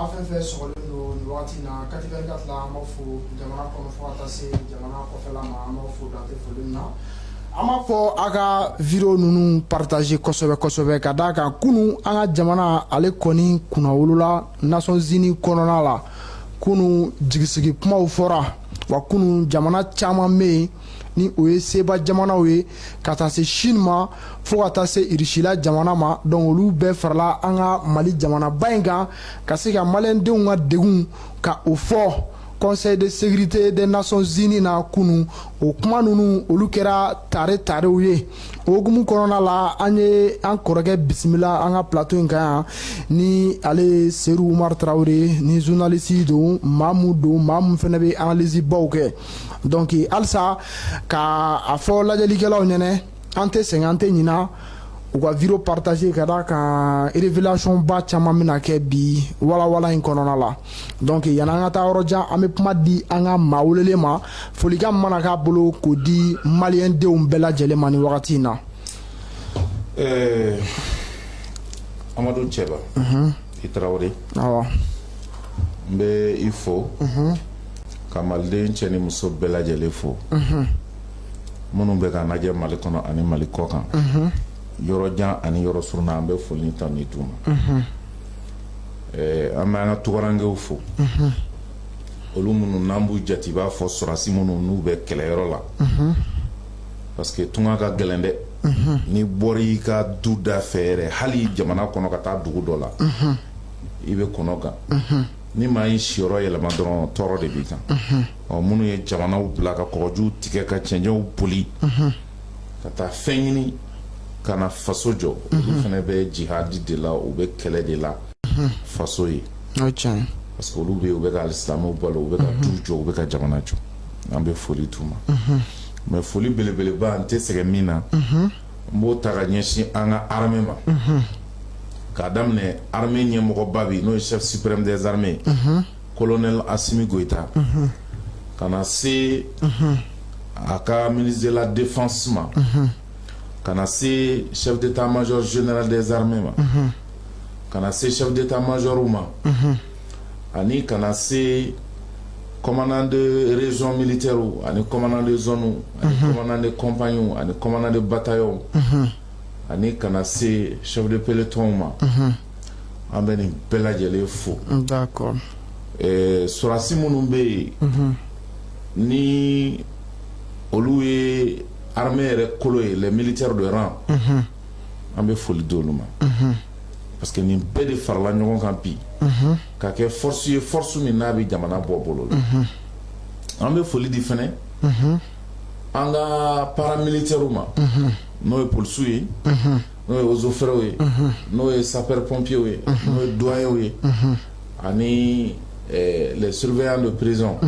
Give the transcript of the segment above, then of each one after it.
Aw fɛn fɛn sɔgɔlen don nin wagati in na Kati 24 la, an b'aw fo jamana kɔnɔ fo ka taa se jamana kɔfɛla ma. An b'aw fo dan tɛ foli min na. An b'a fɔ a ka vidéo ninnu partager kosɛbɛ kosɛbɛ, ka d'a kan kunun an ka jamana ale kɔni kunnawolola Nations Unies kɔnɔna la. Kunun jigisigi kumaw fɔra wa. Kunun jamana caman bɛ yen ni o ye seba jamanaw ye, ka taa se Chine ma fo ka taa se Irisila jamana ma. Donc olu bɛɛ farala an ka Mali jamanaba in kan ka se ka maliyɛndenw ka degun ka o fɔ Conseil de sécurité des Nations Unies na kunun. O kuma ninnu, olu kɛra tare tarew ye. O hukumu kɔnɔna la, an ye an kɔrɔkɛ bisimila an ka plateau in kan yan, ni ale ye Seydou Umar Tarawele, ni journaliste don, maa mun don, maa mun fana bɛ analyse baw kɛ. Donc halisa ka a fɔ lajɛlikɛlaw ɲɛna, an tɛ sɛgɛn, an tɛ ɲina, u ka vidéo partager, ka d'a kan révélation ba caman bɛna kɛ bi walawala in kɔnɔna la. Donc yanni an ka taa yɔrɔ jan, an bɛ kuma di an ka maa welelen ma. Folikan mana k'a bolo k'o di maliyɛndenw bɛɛ lajɛlen ma nin wagati in na. Amadu Cɛba, i Tarawele. Awɔ. N bɛ i fo ka maliden cɛ ni muso bɛɛ lajɛlen fo, minnu bɛ k'an lajɛ Mali kɔnɔ ani Mali kɔ kan, yɔrɔ jan ani yɔrɔ surun na. An bɛ foli ni tanu d'u ma. An bɛ an ka tunkarankew fo, olu minnu n'an b'u jate i b'a fɔ sɔrɔdasi minnu n'u bɛ kɛlɛyɔrɔ la, parce que tunga ka gɛlɛn dɛ. N'i bɔra i ka du da fɛ yɛrɛ, hali jamana kɔnɔ ka taa dugu dɔ la, i bɛ kɔnɔ gan. Ni maa y'i siyɔrɔ yɛlɛma dɔrɔn, tɔɔrɔ de b'i kan. Ɔ, minnu ye jamanaw bila ka kɔgɔjiw tigɛ ka cɛncɛnw boli ka taa fɛn ɲini ka na faso jɔ, olu fana bɛ jihadi de la, u bɛ kɛlɛ de la faso ye, parce que olu bɛ yen, u bɛ ka alisilamɛw balo, u bɛ ka du jɔ, u bɛ ka jamana jɔ. An bɛ foli d'u ma. Mais foli belebeleba, n tɛ sɛgɛn min na, n b'o ta ka ɲɛsin an ka armée ma, k'a daminɛ armée ɲɛmɔgɔba bi, n'o ye chef suprême des armées, colonel Assimi Goïta, ka na se a ka ministre de la Défense ma, ka na se chef d'état-major général des armées ma, ka na se chef d'état-major ma, ani ka na se commandant de région militaire, ani commandant de zone, ani commandant de compagnie, ani commandant de bataillon, ani ka na se chef de peloton ma. An bɛ nin bɛɛ lajɛlen fo. Sɔrɔdasi minnu bɛ yen ni olu ye armée yɛrɛ kolo ye, les militaires de rang, an bɛ foli di olu ma, parce que nin bɛɛ de farala ɲɔgɔn kan bi ka kɛ force ye, force min n'a bɛ jamana bɔ bolo la. An bɛ foli di fɛnɛ an ka paramilitaires ma, n'o ye polisiw ye, n'o ye eaux et forêts ye, n'o ye sapeur pompiers ye, n'o ye douaniers ye, ani les surveillants de prison.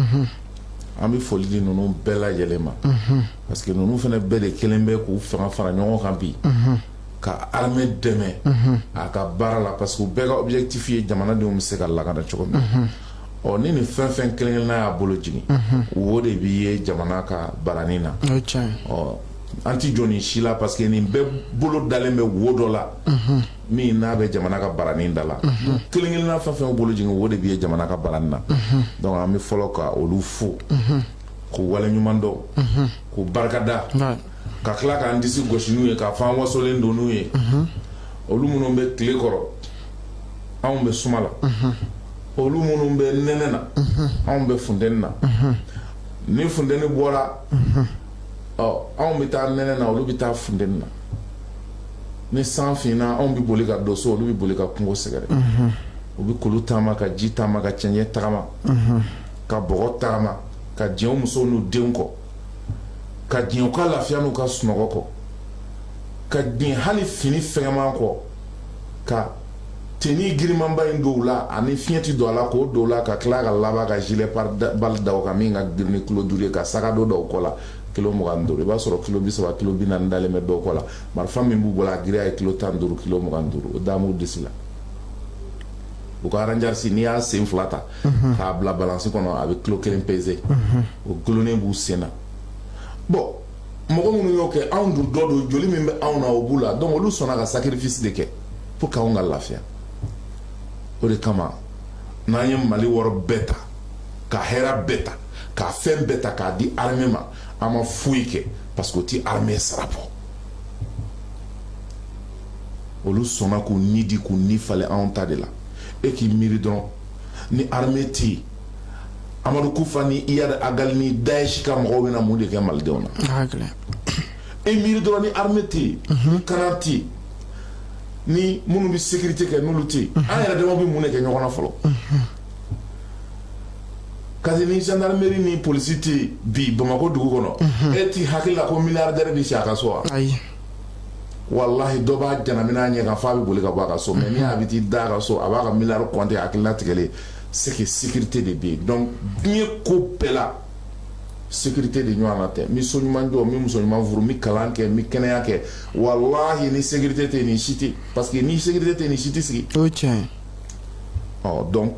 An bɛ foli di ninnu bɛɛ lajɛlen ma, parce que ninnu fana bɛɛ de kelen bɛ k'u fanga fara ɲɔgɔn kan bi ka armée dɛmɛ a ka baara la, parce que u bɛɛ ka objectif ye jamanadenw bɛ se ka lakana cogo min. Ɔ, ni nin fɛn fɛn kelen kelenna y'a bolo jigin, o de b'i ye jamana ka baranin na. Ɔ, an ti jɔ nin si la, parce que nin bɛɛ bolo dalen bɛ wo dɔ la min n'a bɛ jamana ka baranin da la. Kelen kelenna fɛn fɛn bolo jigin, wo de b'i ye jamana ka baranin na. Donc an bɛ fɔlɔ ka olu fo, k'u waleɲuman dɔn, k'u barikada, ka tila k'an disi gosi n'u ye, k'a fɔ an wasolen don n'u ye. Olu minnu bɛ tile kɔrɔ, anw bɛ suma la. Olu minnu bɛ nɛnɛ na, anw bɛ funteni na. Ni funteni bɔra, ɔ, anw bɛ taa nɛnɛ na, olu bɛ taa funteni na. Ni san finna, anw bɛ boli ka don so, olu bɛ boli ka kungo sɛgɛrɛ. U bɛ kulu taama, ka ji taama, ka cɛncɛn tagama, ka bɔgɔ tagama, ka diɲɛ u musow n'u denw kɔ, ka diɲɛ u ka lafiya n'u ka sunɔgɔ kɔ, ka diɲɛ hali fini fɛgɛman kɔ, ka tenue girimanba in don u la ani fiɲɛ ti don a la, k'o don u la, ka tila ka laban ka gilet pare-balles da u kan min ka girin ni kilo 5 ye, ka sac à dos da u kɔ la kilo 25. I b'a sɔrɔ kilo 30, kilo 40 dalen bɛ dɔw kɔ la. Marifa min b'u bolo, a giriya ye kilo 15, kilo 25, o da b'u disi la. U ka Rangers, n'i y'a sen fila ta k'a bila balance kɔnɔ, a bɛ kilo 1 peser, o gulonnen b'u sen na. Bon, mɔgɔ minnu y'o kɛ, anw dun dɔ don, joli min bɛ anw na, o b'u la. Donc olu sɔnna ka sacrifice de kɛ pour que anw ka lafiya. O de kama N'an ye Mali wari bɛɛ ta, ka hɛrɛ bɛɛ ta, ka fɛn bɛɛ ta k'a di armée ma, an ma foyi kɛ, parce que o ti armée sara bɔ. Olu sɔnna k'u ni di, k'u ni falen anw ta de la. E k'i miiri dɔrɔn, ni armée tɛ yen, Amadu Kufa ni Iyad Ag Ghali ni Daesh ka mɔgɔw bɛna mun de kɛ malidenw na? E miiri dɔrɔn, ni armée tɛ yen, ni kana tɛ yen, ni minnu bɛ sécurité kɛ, n'olu tɛ yen, an yɛrɛ damaw bɛ mun de kɛ ɲɔgɔn na fɔlɔ? Kasi ni gendarmerie ni polisi tɛ yen bi Bamakɔ dugu kɔnɔ, e t'i hakili la ko milliardaire bɛ si a ka so wa? Ayi. Walahi, dɔ b'a janamina ɲɛ kan f'a bɛ boli ka bɔ a ka so. Mais ni a bɛ t'i da a ka so, a b'a ka milliard compter, hakilina tigɛlen. C'est que sécurité de bɛ yen. Donc diɲɛ ko bɛɛ la, sécurité de ɲɔgɔn na tɛ. N bɛ so ɲuman jɔ, n bɛ muso ɲuman furu, n bɛ kalan kɛ, n bɛ kɛnɛya kɛ, walahi, ni sécurité tɛ yen, nin si tɛ, parce que ni sécurité tɛ yen, nin si tɛ sigi. O ye tiɲɛ ye. Ɔ, donc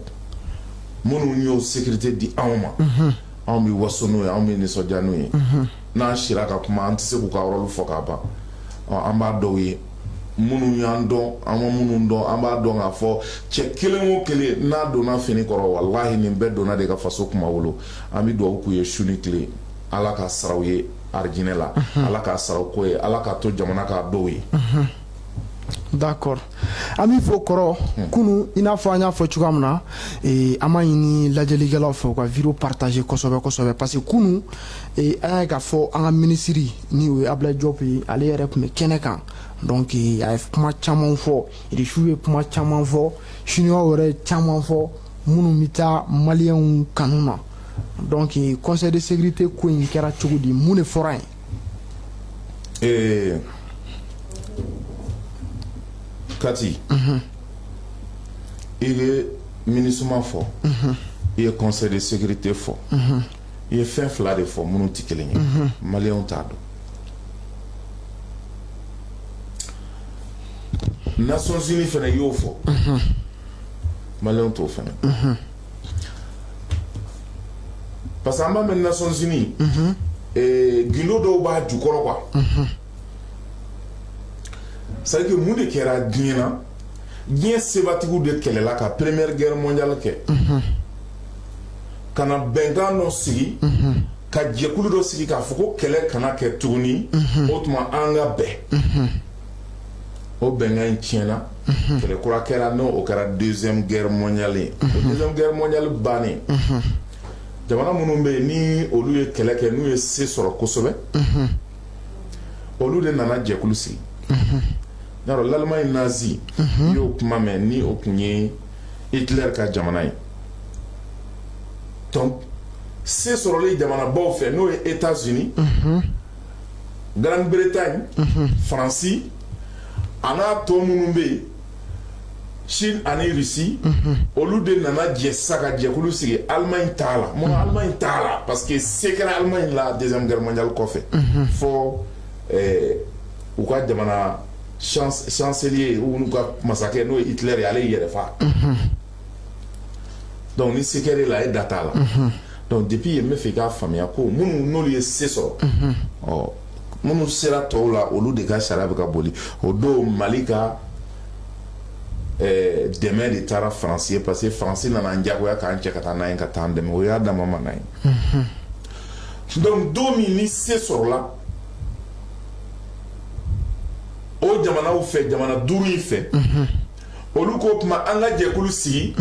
minnu y'o sécurité di anw ma, anw bɛ waso n'o ye, anw bɛ nisɔndiya n'o ye. N'an sira ka kuma, an tɛ se k'u ka rôle fɔ k'a ban. Ɔ, an b'a dɔw ye minnu y'an dɔn, an ma minnu dɔn, an b'a dɔn k'a fɔ cɛ kelen o kelen n'a donna fini kɔrɔ, walahi, nin bɛɛ donna de ka faso kuma wolo. An bɛ dugawu k'u ye su ni tile, Ala ka saraw ye arijinɛ la, Ala k'a saraw ko ye, Ala k'a to jamana k'a dɔw ye. D'accord, an b'i fo, kɔrɔ. Kunu, i n'a fɔ an y'a fɔ cogoya min na, an b'a ɲini lajɛlikɛlaw fɛ u ka vidéo partager kosɛbɛ kosɛbɛ, parce que kunu, an y'a ye k'a fɔ an ka minisiri, ni o ye Abdoulaye Diop ye, ale yɛrɛ tun bɛ kɛnɛ kan. Donc a ye kuma caman fɔ, Irisiw ye kuma caman fɔ, Chinois yɛrɛ ye caman fɔ minnu bɛ taa maliyɛnw kanu na. Donc conseil de sécurité ko in kɛra cogo di? Mun de fɔra yen? Kati, i ye MINUSMA fɔ, i ye conseil de sécurité fɔ, i ye fɛn fila de fɔ minnu tɛ kelen ye. Maliyɛnw t'a dɔn. Nations Unies fana, i y'o fɔ, maliyɛnw t'o fɛnɛ, parce que an b'a mɛn Nations Unies, gindo dɔw b'a jukɔrɔ quoi. C'est à dire que mun de kɛra diɲɛ na? Diɲɛ sebatigiw de kɛlɛla ka Première Guerre mondiale kɛ, ka na bɛnkan dɔ sigi, ka jɛkulu dɔ sigi k'a fɔ ko kɛlɛ kana kɛ tuguni. O tuma an ka bɛn, o bɛnkan in tiɲɛna, kɛlɛ kura kɛra, n'o o kɛra Deuxième Guerre mondiale ye. O Deuxième Guerre mondiale bannen, jamana minnu bɛ yen ni olu ye kɛlɛ kɛ, n'u ye se sɔrɔ kosɛbɛ, olu de nana jɛkulu sigi. Yarɔ, l'Allemagne nazie, i y'o kuma mɛn, ni o tun ye Hitler ka jamana ye. Donc se sɔrɔlen jamanabaw fɛ, n'o ye États-Unis, Grande-Bretagne, Faransi, a n'a tɔ minnu bɛ yen, Chine ani Russie, olu de nana jɛ sisan ka jɛkulu sigi. Allemagne t'a la. Mun na Allemagne t'a la? Parce que se kɛra Allemagne la Deuxième Guerre mondiale kɔfɛ, fɔ u ka jamana chancelier ou n'u ka masakɛ, n'o ye Hitler ye, ale y'i yɛrɛ fa. Donc ni se kɛra e la, e da t'a la. Donc depuis yen, n bɛ fɛ i k'a faamuya ko minnu n'olu ye se sɔrɔ, ɔ, minnu sera tɔw la, olu de ka sariya bɛ ka boli. O don, Mali ka dɛmɛ de taara Faransi ye, parce que Faransi nana an diyagoya k'an cɛ ka taa n'a ye, ka taa an dɛmɛ. O y'a dama ma n'a ye. Donc don min ni se sɔrɔla o jamanaw fɛ, jamana duuru in fɛ, olu ko tuma an ka jɛkulu sigi,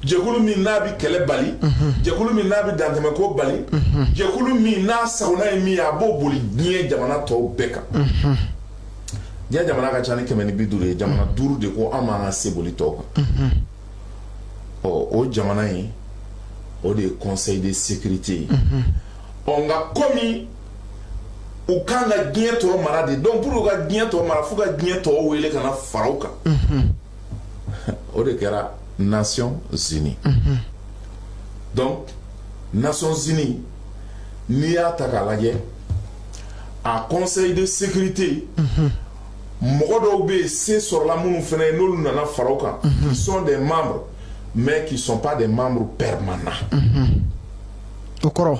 jɛkulu min n'a bɛ kɛlɛ bali, jɛkulu min n'a bɛ dantɛmɛko bali, jɛkulu min n'a sagona ye min ye, a b'o boli diɲɛ jamana tɔw bɛɛ kan. Diɲɛ jamana ka ca ni 150 ye. Jamana duuru de ko an b'an ka se boli tɔw kan. Ɔ, o jamana in, o de ye conseil de sécurité ye. Ɔ, nka komi u kan ka diɲɛ tɔ mara de, donc pour u ka diɲɛ tɔ mara, f'u ka diɲɛ tɔw wele ka na fara u kan. O de kɛra Nations Unies. Donc Nations Unies, n'i y'a ta k'a lajɛ, a conseil de sécurité, mɔgɔ dɔw bɛ yen, se sɔrɔla minnu fana ye, n'olu nana fara u kan, qui sont des membres mais qui sont pas des membres permanents. O kɔrɔ?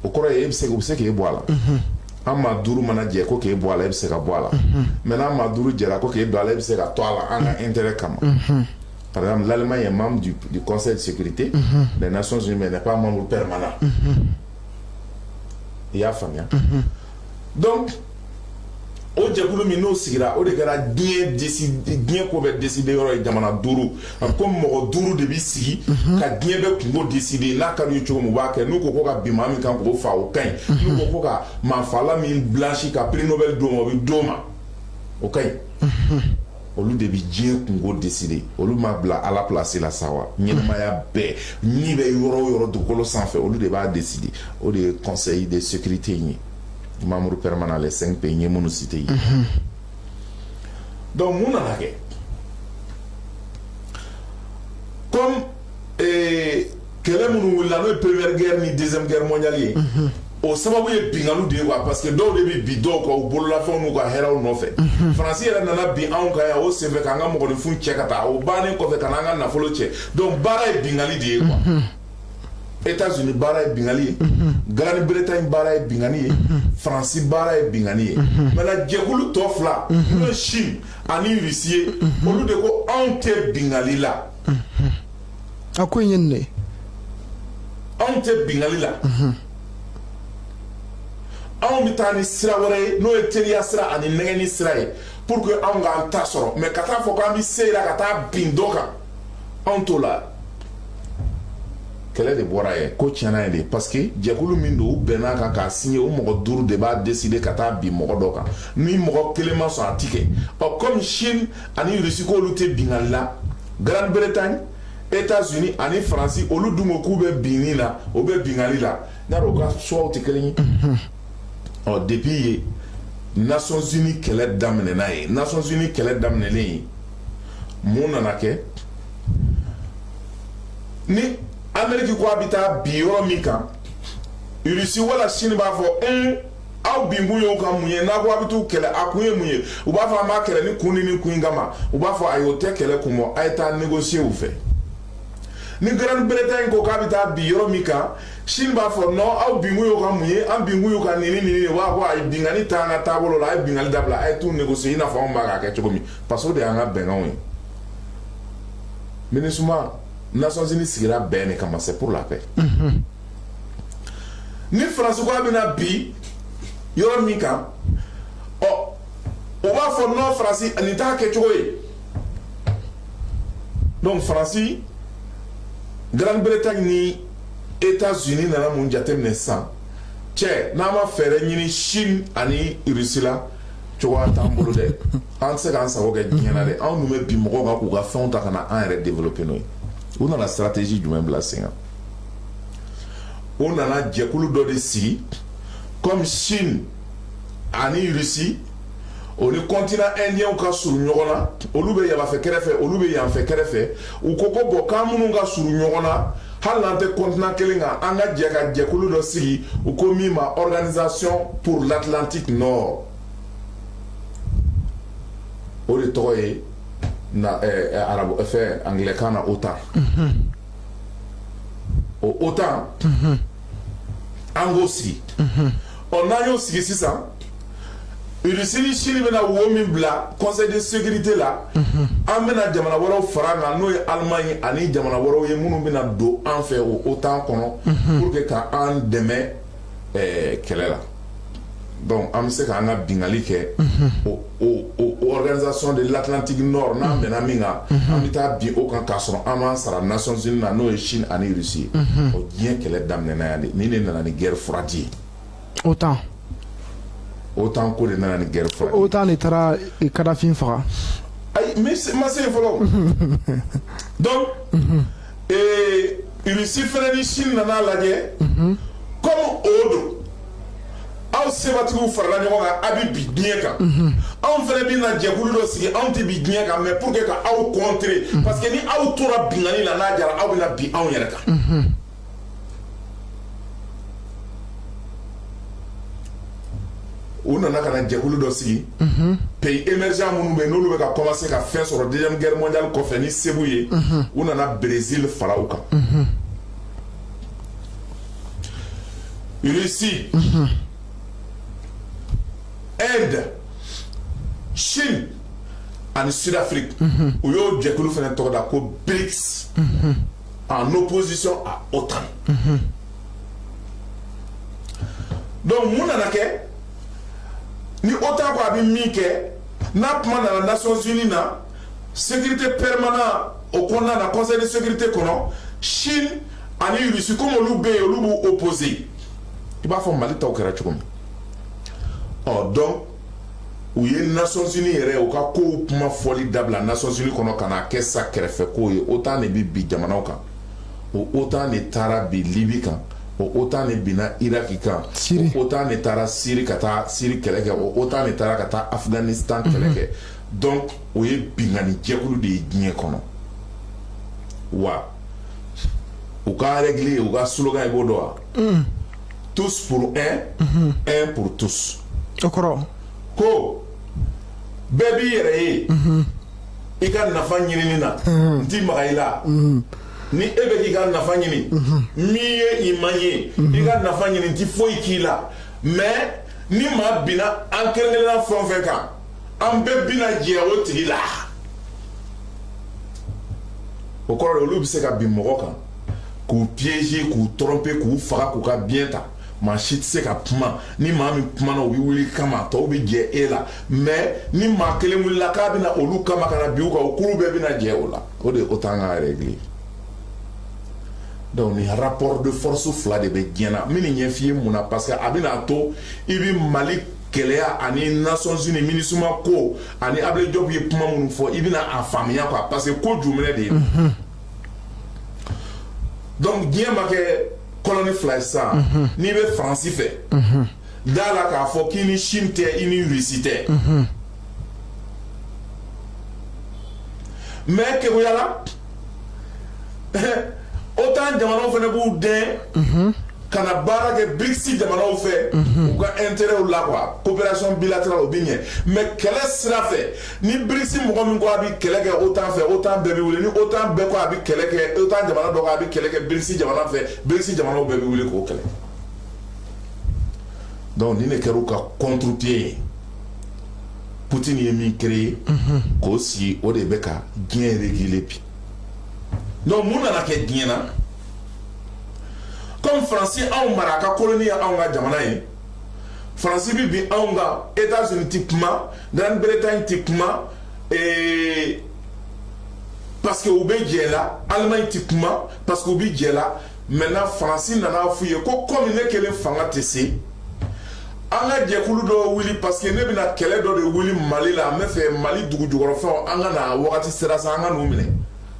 O kɔrɔ ye, e bɛ se, u bɛ se k'e bɔ a la. An maa duuru mana jɛ ko k'e bɔ a la, e bɛ se ka bɔ a la. Mais n'an maa duuru jɛra ko k'e don a la, e bɛ se ka to a la an ka intérêt kama. Par exemple, l'Allemagne est membre du Conseil de sécurité des Nations Unies, mais n'est pas membre permanent. I y'a faamuya? Donc o jɛkulu min n'o sigira, o de kɛra diɲɛ décide, diɲɛ ko bɛ décider yɔrɔ ye. Jamana duuru, a ko mɔgɔ duuru de bi sigi ka diɲɛ bɛ kungo décider. N'a ka d'u ye cogo min, u b'a kɛ. N'u ko ko ka bin maa min kan k'o fa, o ka ɲi. N'u ko ko ka maafala min blanchi ka prix Nobel d'o ma, o bɛ d'o ma, o ka ɲi. Olu de bi diɲɛ kungo décider. Olu ma bila Ala place la sa wa? Ɲɛnɛmaya bɛɛ ni bɛ yɔrɔ o yɔrɔ dugukolo sanfɛ, olu de b'a décider. O de ye Conseil de sécurité in ye, membre permanent, les cinq pays ye minnu cité ye. Donc mun nana kɛ? Comme kɛlɛ minnu wulila, n'o ye première guerre ni deuxième guerre mondiale ye, o sababu ye binkanniw de ye quoi, parce que dɔw de bɛ bin dɔw kan u bololafɛnw n'u ka hɛrɛw nɔfɛ. Faransi yɛrɛ nana bin anw kan yan o senfɛ k'an ka mɔgɔninfin cɛ ka taa. O bannen kɔfɛ, ka n'an ka nafolo cɛ. Donc baara ye binkanni de ye quoi. États-Unis baara ye binkanni ye, Grande-Bretagne baara ye binkanni ye, Faransi baara ye binkanni ye. Maintenant, jɛkulu tɔ fila, n'o ye Chine ani Russie ye, olu de ko anw tɛ binkanni la. A ko in ye nin de ye. Anw tɛ binkanni la, anw bɛ taa ni sira wɛrɛ ye, n'o ye teriya sira ani nɛgɛni sira ye, pour que anw k'an ta sɔrɔ. Mais ka taa fɔ k'an bɛ se la ka taa bin dɔ kan, anw t'o la. Kɛlɛ de bɔra ye, ko tiɲɛna ye de, parce que jɛkulu min don, u bɛnn'a kan k'a signé, o mɔgɔ duuru de b'a décider ka taa bin mɔgɔ dɔ kan. Ni mɔgɔ kelen ma sɔn, a ti kɛ. Ɔ, comme Chine ani Russie k'olu tɛ binkanni la, Grande-Bretagne, États-Unis ani Faransi, olu dun ko k'u bɛ binni la, o bɛ binkanni la. N'a dɔn u ka choix tɛ kelen ye. Ɔ, depuis ye Nations Unies kɛlɛ daminɛna ye. Nations Unies kɛlɛ daminɛlen ye, mun nana kɛ? Ni Amérique ko a bɛ taa bin yɔrɔ min kan, Russie wala Chine b'a fɔ: un, aw binkun y'o ka mun ye? N'a ko a bɛ t'u kɛlɛ, a kun ye mun ye? U b'a fɔ an b'a kɛlɛ ni kun ni ni kun in kama. U b'a fɔ ayi, o tɛ kɛlɛ kun bɔ, a ye taa négocier u fɛ. Ni Grande-Bretagne ko k'a bɛ taa bin yɔrɔ min kan, Chine b'a fɔ: non, aw binkun y'o ka mun ye? An binkun y'o ka nin ni nin ye. U b'a fɔ ayi, binkanni t'an ka taabolo la, a ye binkanni dabila, a ye t'u négocier i n'a fɔ anw b'a k'a kɛ cogo min, parce que o de y'an ka bɛnkanw ye. MINUSMA, Nations Unies sigira bɛn de kama, c'est pour la paix. Ni Faransi ko a bɛna bi yɔrɔ min kan, ɔ, o b'a fɔ: non, Faransi, nin t'a kɛcogo ye. Donc Faransi, Grande-Bretagne ni États-Unis nana mun jateminɛ sisan? Cɛ, n'an ma fɛɛrɛ ɲini Chine ani Russie la, cogoya t'an bolo dɛ. An tɛ se k'an sago kɛ diɲɛ na dɛ. Anw dun bɛ bin mɔgɔw kan k'u ka fɛnw ta ka na an yɛrɛ développer n'o ye. U nana stratégie jumɛn bila sen kan? U nana jɛkulu dɔ de sigi. Comme Chine ani Russie, o ni continent indien ka surun ɲɔgɔn na, olu bɛ yabafɛ kɛrɛfɛ, olu bɛ yanfɛ kɛrɛfɛ. U ko ko bon, k'an minnu ka surun ɲɔgɔn na, hali n'an tɛ continent kelen kan, an ka jɛ ka jɛkulu dɔ sigi. U ko min ma Organisation pour l'Atlantique Nord. O de tɔgɔ ye na arabu fɛn, anglais kan na, OTAN. O OTAN, an k'o sigi. Ɔ, n'an y'o sigi sisan, Russie ni Chine bɛna wo min bila Conseil de sécurité la, an bɛna jamana wɛrɛw fara an kan, n'o ye Allemagne ani jamana wɛrɛw ye minnu bɛna don an fɛ o OTAN kɔnɔ, pour que ka an dɛmɛ kɛlɛ la. Donc an bɛ se k'an ka bingali kɛ o Organisation de l'Atlantique Nord. N'an bɛnna min kan, an bɛ taa bin o kan k'a sɔrɔ an m'an sara Nations Unies na, n'o ye Chine ani Russie ye. O diɲɛ kɛlɛ daminɛna yan de. Nin de nana ni guerre froide ye. OTAN. OTAN ko de nana ni guerre froide. OTAN de taara Kadhafi faga. Ayi, n ma se yen fɔlɔ. Donc Russie fɛnɛ ni Chine nana lajɛ, comme o don, aw sebatigiw farala ɲɔgɔn kan, a bɛ bi diɲɛ kan, anw fɛnɛ bɛ na jɛkulu dɔ sigi. Anw tɛ bi diɲɛ kan, mais pour que ka aw contrer, parce que ni aw tora binkanni la, n'a jara, aw bɛna bin anw yɛrɛ kan. U nana ka na jɛkulu dɔ sigi, pays émergent minnu bɛ yen, n'olu bɛ ka commencer ka fɛn sɔrɔ deuxième guerre mondiale kɔfɛ ni segu ye. U nana Brésil fara u kan. Russie, Inde, Chine ani Sud-Afrique. U y'o jɛkulu fana tɔgɔ da ko BRICS, en opposition à OTAN. Donc mun nana kɛ? Ni OTAN ko a bɛ min kɛ, n'a kuma nana Nations Unies na, sécurité permanent o kɔnɔna na, Conseil de sécurité kɔnɔ, Chine ani Russie, comme olu bɛ yen, olu b'u opposé. I b'a fɔ Mali taw kɛra cogo min. Ɔ, donc u ye Nations Unies yɛrɛ, u ka kow kuma fɔli dabila Nations Unies kɔnɔ ka n'a kɛ sa kɛrɛfɛ kow ye. OTAN de bɛ bi jamanaw kan, o OTAN de taara bi Libi kan, o OTAN de binna Iraki kan, o OTAN de taara Siri ka taa Siri kɛlɛ kɛ, o OTAN de taara ka taa Afghanistan kɛlɛ kɛ. Donc o ye binkanni jɛkulu de ye diɲɛ kɔnɔ. Wa u ka règle ye, u ka slogan, i b'o dɔn wa? Tous pour un, un pour tous. O kɔrɔ? Ko bɛɛ b'i yɛrɛ ye i ka nafa ɲinini na, n ti maga i la. Ni e bɛ k'i ka nafa ɲini, min ye i man ye, i ka nafa ɲini, n ti foyi k'i la. Mais ni maa binna an kelen kelenna fɛn o fɛn kan, an bɛɛ bina jɛ o tigi la. O kɔrɔ de, olu bɛ se ka bin mɔgɔ kan k'u piéger, k'u tromper, k'u faga, k'u ka biens ta, maa si tɛ se ka kuma. Ni maa min kumana, u bɛ wuli kama, tɔw bɛ jɛ e la. Mais ni maa kelen wulila k'a bɛna olu kama ka na bin u kan, o kuru bɛɛ bɛna jɛ o la. O de ye OTAN ka règle ye. Donc ni rapport de force fila de bɛ diɲɛ na. N bɛ nin ɲɛf'i ye mun na? Parce que a bɛna to i bɛ Mali kɛlɛya ani Nations Unies, MINUSMA ko ani Ablaye Diop ye kuma minnu fɔ, i bɛna a faamuya quoi, parce que ko juminɛ de ye. Donc diɲɛ ma kɛ colonne fila ye sisan. N'i bɛ Faransi fɛ, da la k'a fɔ k'i ni Chine tɛ, i ni Russie tɛ. Mais keguya la, OTAN jamanaw fana b'u dɛn ka na baara kɛ BRICS jamanaw fɛ u ka intérêt la quoi, coopération bilatérale, o bɛ ɲɛ. Mais kɛlɛ sira fɛ, ni BRICS mɔgɔ min ko a bɛ kɛlɛ kɛ OTAN fɛ, OTAN bɛɛ bɛ wuli. Ni OTAN bɛɛ ko a bɛ kɛlɛ kɛ, OTAN jamana dɔ ko a bɛ kɛlɛ kɛ BRICS jamana fɛ, BRICS jamanaw bɛɛ bɛ wuli k'o kɛlɛ. Donc nin de kɛra u ka contre-pied ye. Poutine ye min créé k'o sigi, o de bɛ ka diɲɛ réguler bi. Donc mun nana kɛ diɲɛ na? Comme Faransi anw mara, a ka colonie ye anw ka jamana ye, Faransi bi bin anw kan, États-Unis ti kuma, Grande-Bretagne ti kuma, parce que u bɛ jɛ la, Allemagne ti kuma parce que u bɛ jɛ la. Maintenant Faransi nana f'u ye ko comme ne kelen fanga tɛ se, an ka jɛkulu dɔ wuli, parce que ne bɛna kɛlɛ dɔ de wuli Mali la. N bɛ fɛ Mali dugu jukɔrɔfɛnw, an ka na wagati sera sa, an ka n'u minɛ,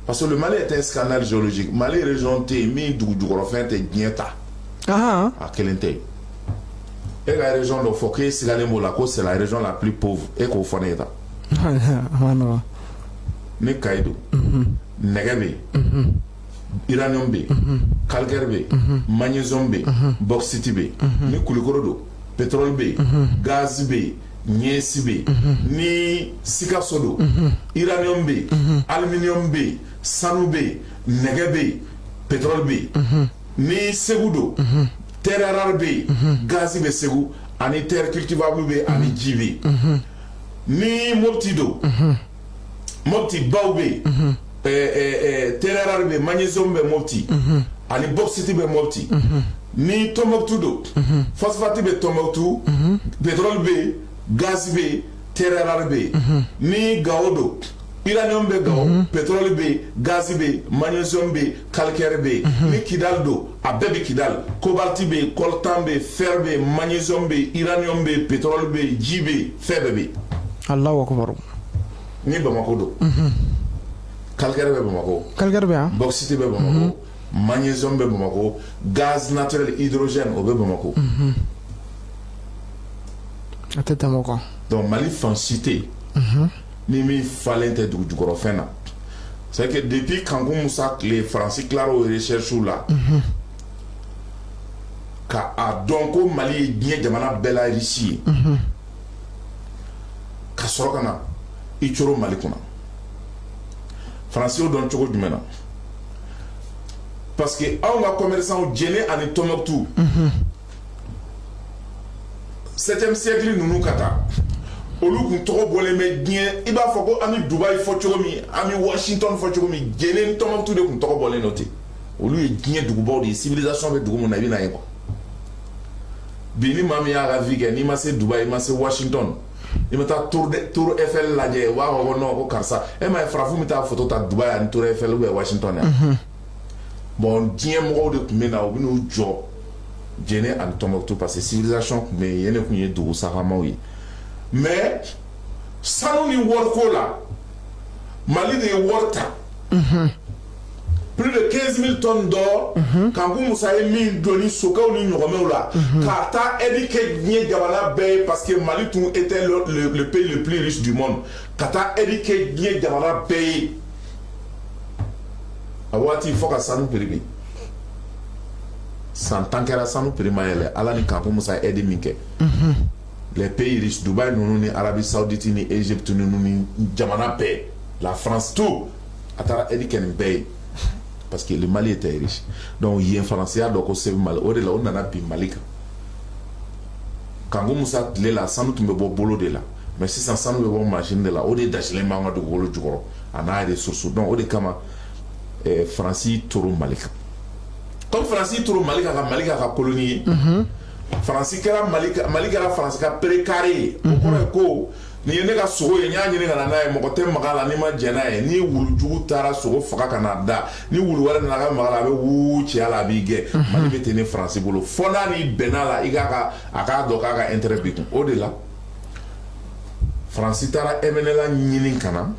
parce que le Mali est un scandale géologique. Mali région tɛ yen min dugu jukɔrɔfɛn tɛ diɲɛ ta. A kelen tɛ yen. E ka région dɔ fɔ k'e sigalen b'o la ko c'est la région la plus pauvre, e k'o fɔ ne ye tan. Ni Kayi don, nɛgɛ bɛ yen, uranium bɛ yen, calcaire bɛ yen, magnésium bɛ yen, bauxite bɛ yen. Ni Kulukoro don, pétrole bɛ yen, gaz bɛ yen, ɲɛsi bɛ yen. Ni Sikaso don, uranium bɛ yen, aluminium bɛ yen, sanu bɛ yen, nɛgɛ bɛ yen, pétrole bɛ yen. Ni Segu don, terre rare bɛ yen, gaz bɛ Segu ani terre cultivable bɛ yen ani ji bɛ yen. Ni Mopti don, Mopti baw bɛ yen, terre rare bɛ yen, magnésium bɛ Mopti ani bauxite bɛ Mopti. Ni Tombouctou don, phosphate bɛ Tombouctou, pétrole bɛ yen, gaz bɛ yen, terre rare bɛ yen. Ni Gao don, uranium bɛ Gao, pétrole bɛ yen, gaz bɛ yen, magnésium bɛ yen, calcaire bɛ yen. Ni Kidal don, a bɛɛ bɛ Kidal, cobalt bɛ yen, coltan bɛ yen, fer bɛ yen, magnésium bɛ yen, uranium bɛ yen, pétrole bɛ yen, ji bɛ yen, fɛn bɛɛ bɛ yen. Allahu akbar. Ni Bamako don, calcaire bɛ Bamako. Calcaire bɛ yan. Bauxite bɛ Bamako, magnésium bɛ Bamako, gaz naturel, hydrogène, o bɛ Bamako. A tɛ tɛmɛ o kan. Donc Mali fan si tɛ yen ni min falen tɛ dugu jukɔrɔfɛn na. C'est que depuis Kanku Musa tile, Faransi tilara o recherche la ka a dɔn ko Mali ye diɲɛ jamana bɛɛ la riche ye, ka sɔrɔ ka na i coro Mali kunna. Faransi y'o dɔn cogo jumɛn na? Parce que anw ka commerçant Jɛnɛ ani Tombouctou, 7e siècle ninnu ka taa Olu kun tɔgɔ bɔlen bɛ diɲɛ, i b'a fɔ ko an bɛ Dubaï fɔ cogo min, an bɛ Washington fɔ cogo min, Jene ni Tɔnbɔkutu de kun tɔgɔ bɔlen don ten. Olu ye diɲɛ dugubaw de ye, civilisation bɛ dugu min na, i bɛ na ye quoi. Bi ni maa min y'a ka vie kɛ, n'i ma se Dubaï, i ma se Washington, i ma taa Tour Eiffel lajɛ, u b'a fɔ ko non, ko karisa e ma ye, farafin bɛ taa photo ta Dubaï ani Tour Eiffel ou bien Washington yan. Bon, diɲɛ mɔgɔw de tun bɛ na, u bɛ n'u jɔ Jene ani Tɔnbɔkutu parce que civilisation tun bɛ yen, yen de tun ye dugu sagamaw ye. Mais sanu ni wariko la, Mali de ye wari ta, plus de 15 000 tonnes d'or. Kanku Musa ye min doni sokɛw ni ɲɔgɔmɛw la k'a taa aide kɛ diɲɛ jamana bɛɛ ye, parce que Mali tun était le pays le plus riche du monde, ka taa aide kɛ diɲɛ jamana bɛɛ ye. A waati fo ka sanu prix bin, san 10 kɛra sanu prix ma yɛlɛ. Ala ni Kanku Musa ye aide min kɛ, les pays riches, Dubaï ninnu ni Arabie Saoudite ni Égypte ninnu ni jamana bɛɛ, la France, tout, a taara aide kɛ nin bɛɛ ye parce que le Mali était riche. Donc yen Faransi y'a dɔn ko se bɛ Mali, o de la o nana bin Mali kan. Kanku Musa tile la, sanu tun bɛ bɔ bolo de la, mais sisan sanu bɛ bɔ machine de la, o de dasilen b'an ka dugukolo jukɔrɔ a n'a ressources. Donc o de kama Faransi toro Mali kan. Comme Faransi toro Mali kan ka Mali k'a ka colonie ye, Faransi kɛra Mali, Mali kɛra Faransi ka pré carré ye. O kɔrɔ ye ko nin ye ne ka sogo ye, n y'a ɲini ka na n'a ye, mɔgɔ tɛ maga la n'i ma jɛn n'a ye. Ni wulujugu taara sogo faga ka na da, ni wulu wɛrɛ nana ka maga la, a bɛ wuu cɛya la, a b'i gɛn. Mali bɛ ten ni Faransi bolo fɔ n'a n'i bɛnna la, i k'a ka a k'a dɔn k'a ka intérêt b'i kun. O de la Faransi taara MNLA ɲini ka na,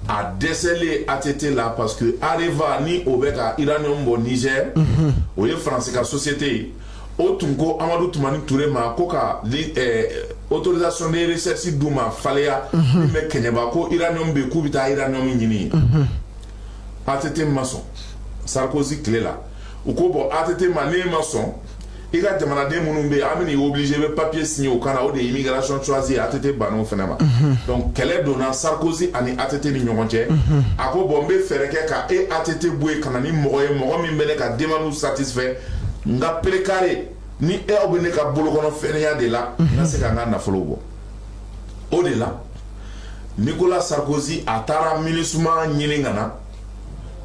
a dɛsɛlen ATT la, parce que Areva ni o bɛ ka uranium bɔ Niger, o ye Faransi ka société ye. O tun ko Amadu Tumani Ture ma ko ka autorisation de recherche d'u ma Faleya min bɛ Kɛɲɛba, ko uranium bɛ yen, k'u bɛ taa uranium ɲini yen. ATT ma sɔn. Sarkozy tile la, u ko bon, ATT ma, n'e ma sɔn, i ka jamanaden minnu bɛ yen, an bɛ n'i obligé, i bɛ papier signer o kan na, o de ye immigration choisie ye. ATT bann'o fana ma. Donc kɛlɛ donna Sarkozy ani ATT ni ɲɔgɔn cɛ. A ko bon, n bɛ fɛɛrɛ kɛ ka e ATT bɔ yen ka na ni mɔgɔ ye, mɔgɔ min bɛ ne ka demande satisfait, n ka pré carré ni e aw bɛ ne ka bolokɔnɔ fɛnɛya de la, n ka se ka n ka nafolo bɔ. O de la Nicolas Sarkozy a taara MINUSMA ɲini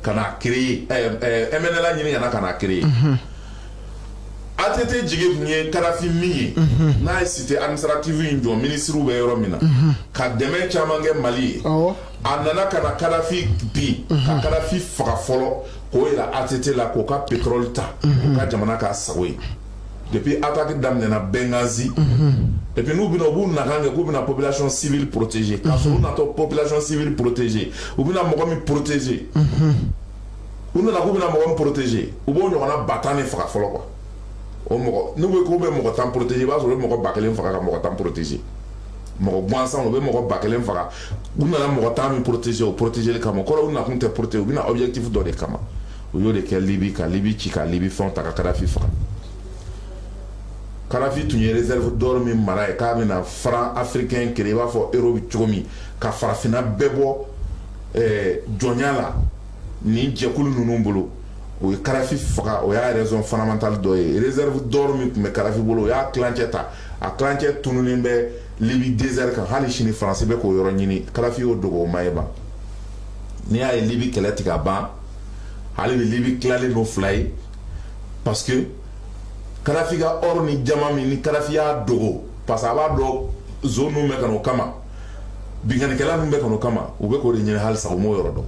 ka na créer, MNLA ɲini ka na créer. ATT jigi tun ye Kadafi min ye, n'a ye cité administrative in jɔ, ministres bɛ yɔrɔ min na, ka dɛmɛ caman kɛ Mali ye. A nana ka na Kadafi bin, ka Kadafi faga fɔlɔ, k'o yira ATT la, k'o ka pétrole ta, k'o ka jamana k'a sago ye. Depuis attaque daminɛna Benghazi, et puis n'u bɛna, u b'u nakan kɛ k'u bɛna population civile protéger, k'a sɔrɔ u natɔ population civile protéger, u bɛna mɔgɔ min protéger, u nana k'u bɛna mɔgɔ min protéger, u b'o ɲɔgɔnna 10 000 de faga fɔlɔ quoi. O mɔgɔ n'u bɛ k'u bɛ mɔgɔ 10 protéger, i b'a sɔrɔ u bɛ mɔgɔ 1000 faga ka mɔgɔ 10 protéger. Mɔgɔ gansan, u bɛ mɔgɔ 1000 faga, u nana mɔgɔ 10 min protéger, o protéger kama. O kɔrɔ, u nakun tɛ protéger, u bɛna objectif dɔ de kama. U y'o de kɛ Libi, ka Libi ci, ka Libi fɛnw ta, ka Kadafi faga. Kadafi tun ye réserve d'or min mara ye, k'a bɛna franc africain créer, i b'a fɔ euro bɛ cogo min, ka farafinna bɛɛ bɔ jɔnya la nin jɛkulu ninnu bolo. O ye Kadafi faga, o y'a raison fondamentale dɔ ye. Réserve d'or min tun bɛ Kadafi bolo, o y'a tilancɛ ta, a tilancɛ tununnen bɛ Libi désert kan hali sini, Faransi bɛ k'o yɔrɔ ɲini. Kadafi y'o dogo, o ma ye ban. N'i y'a ye Libi kɛlɛ tigɛ ka ban, hali bi Libi tilalen don fila ye, parce que Kadafi ka or ni diamant min ni Kadafi y'a dogo, parce que a b'a dɔn zone ninnu bɛ ka n'o kama, binkannikɛla ninnu bɛ ka n'o kama, u bɛ k'o de ɲini halisa, u m'o yɔrɔ dɔn.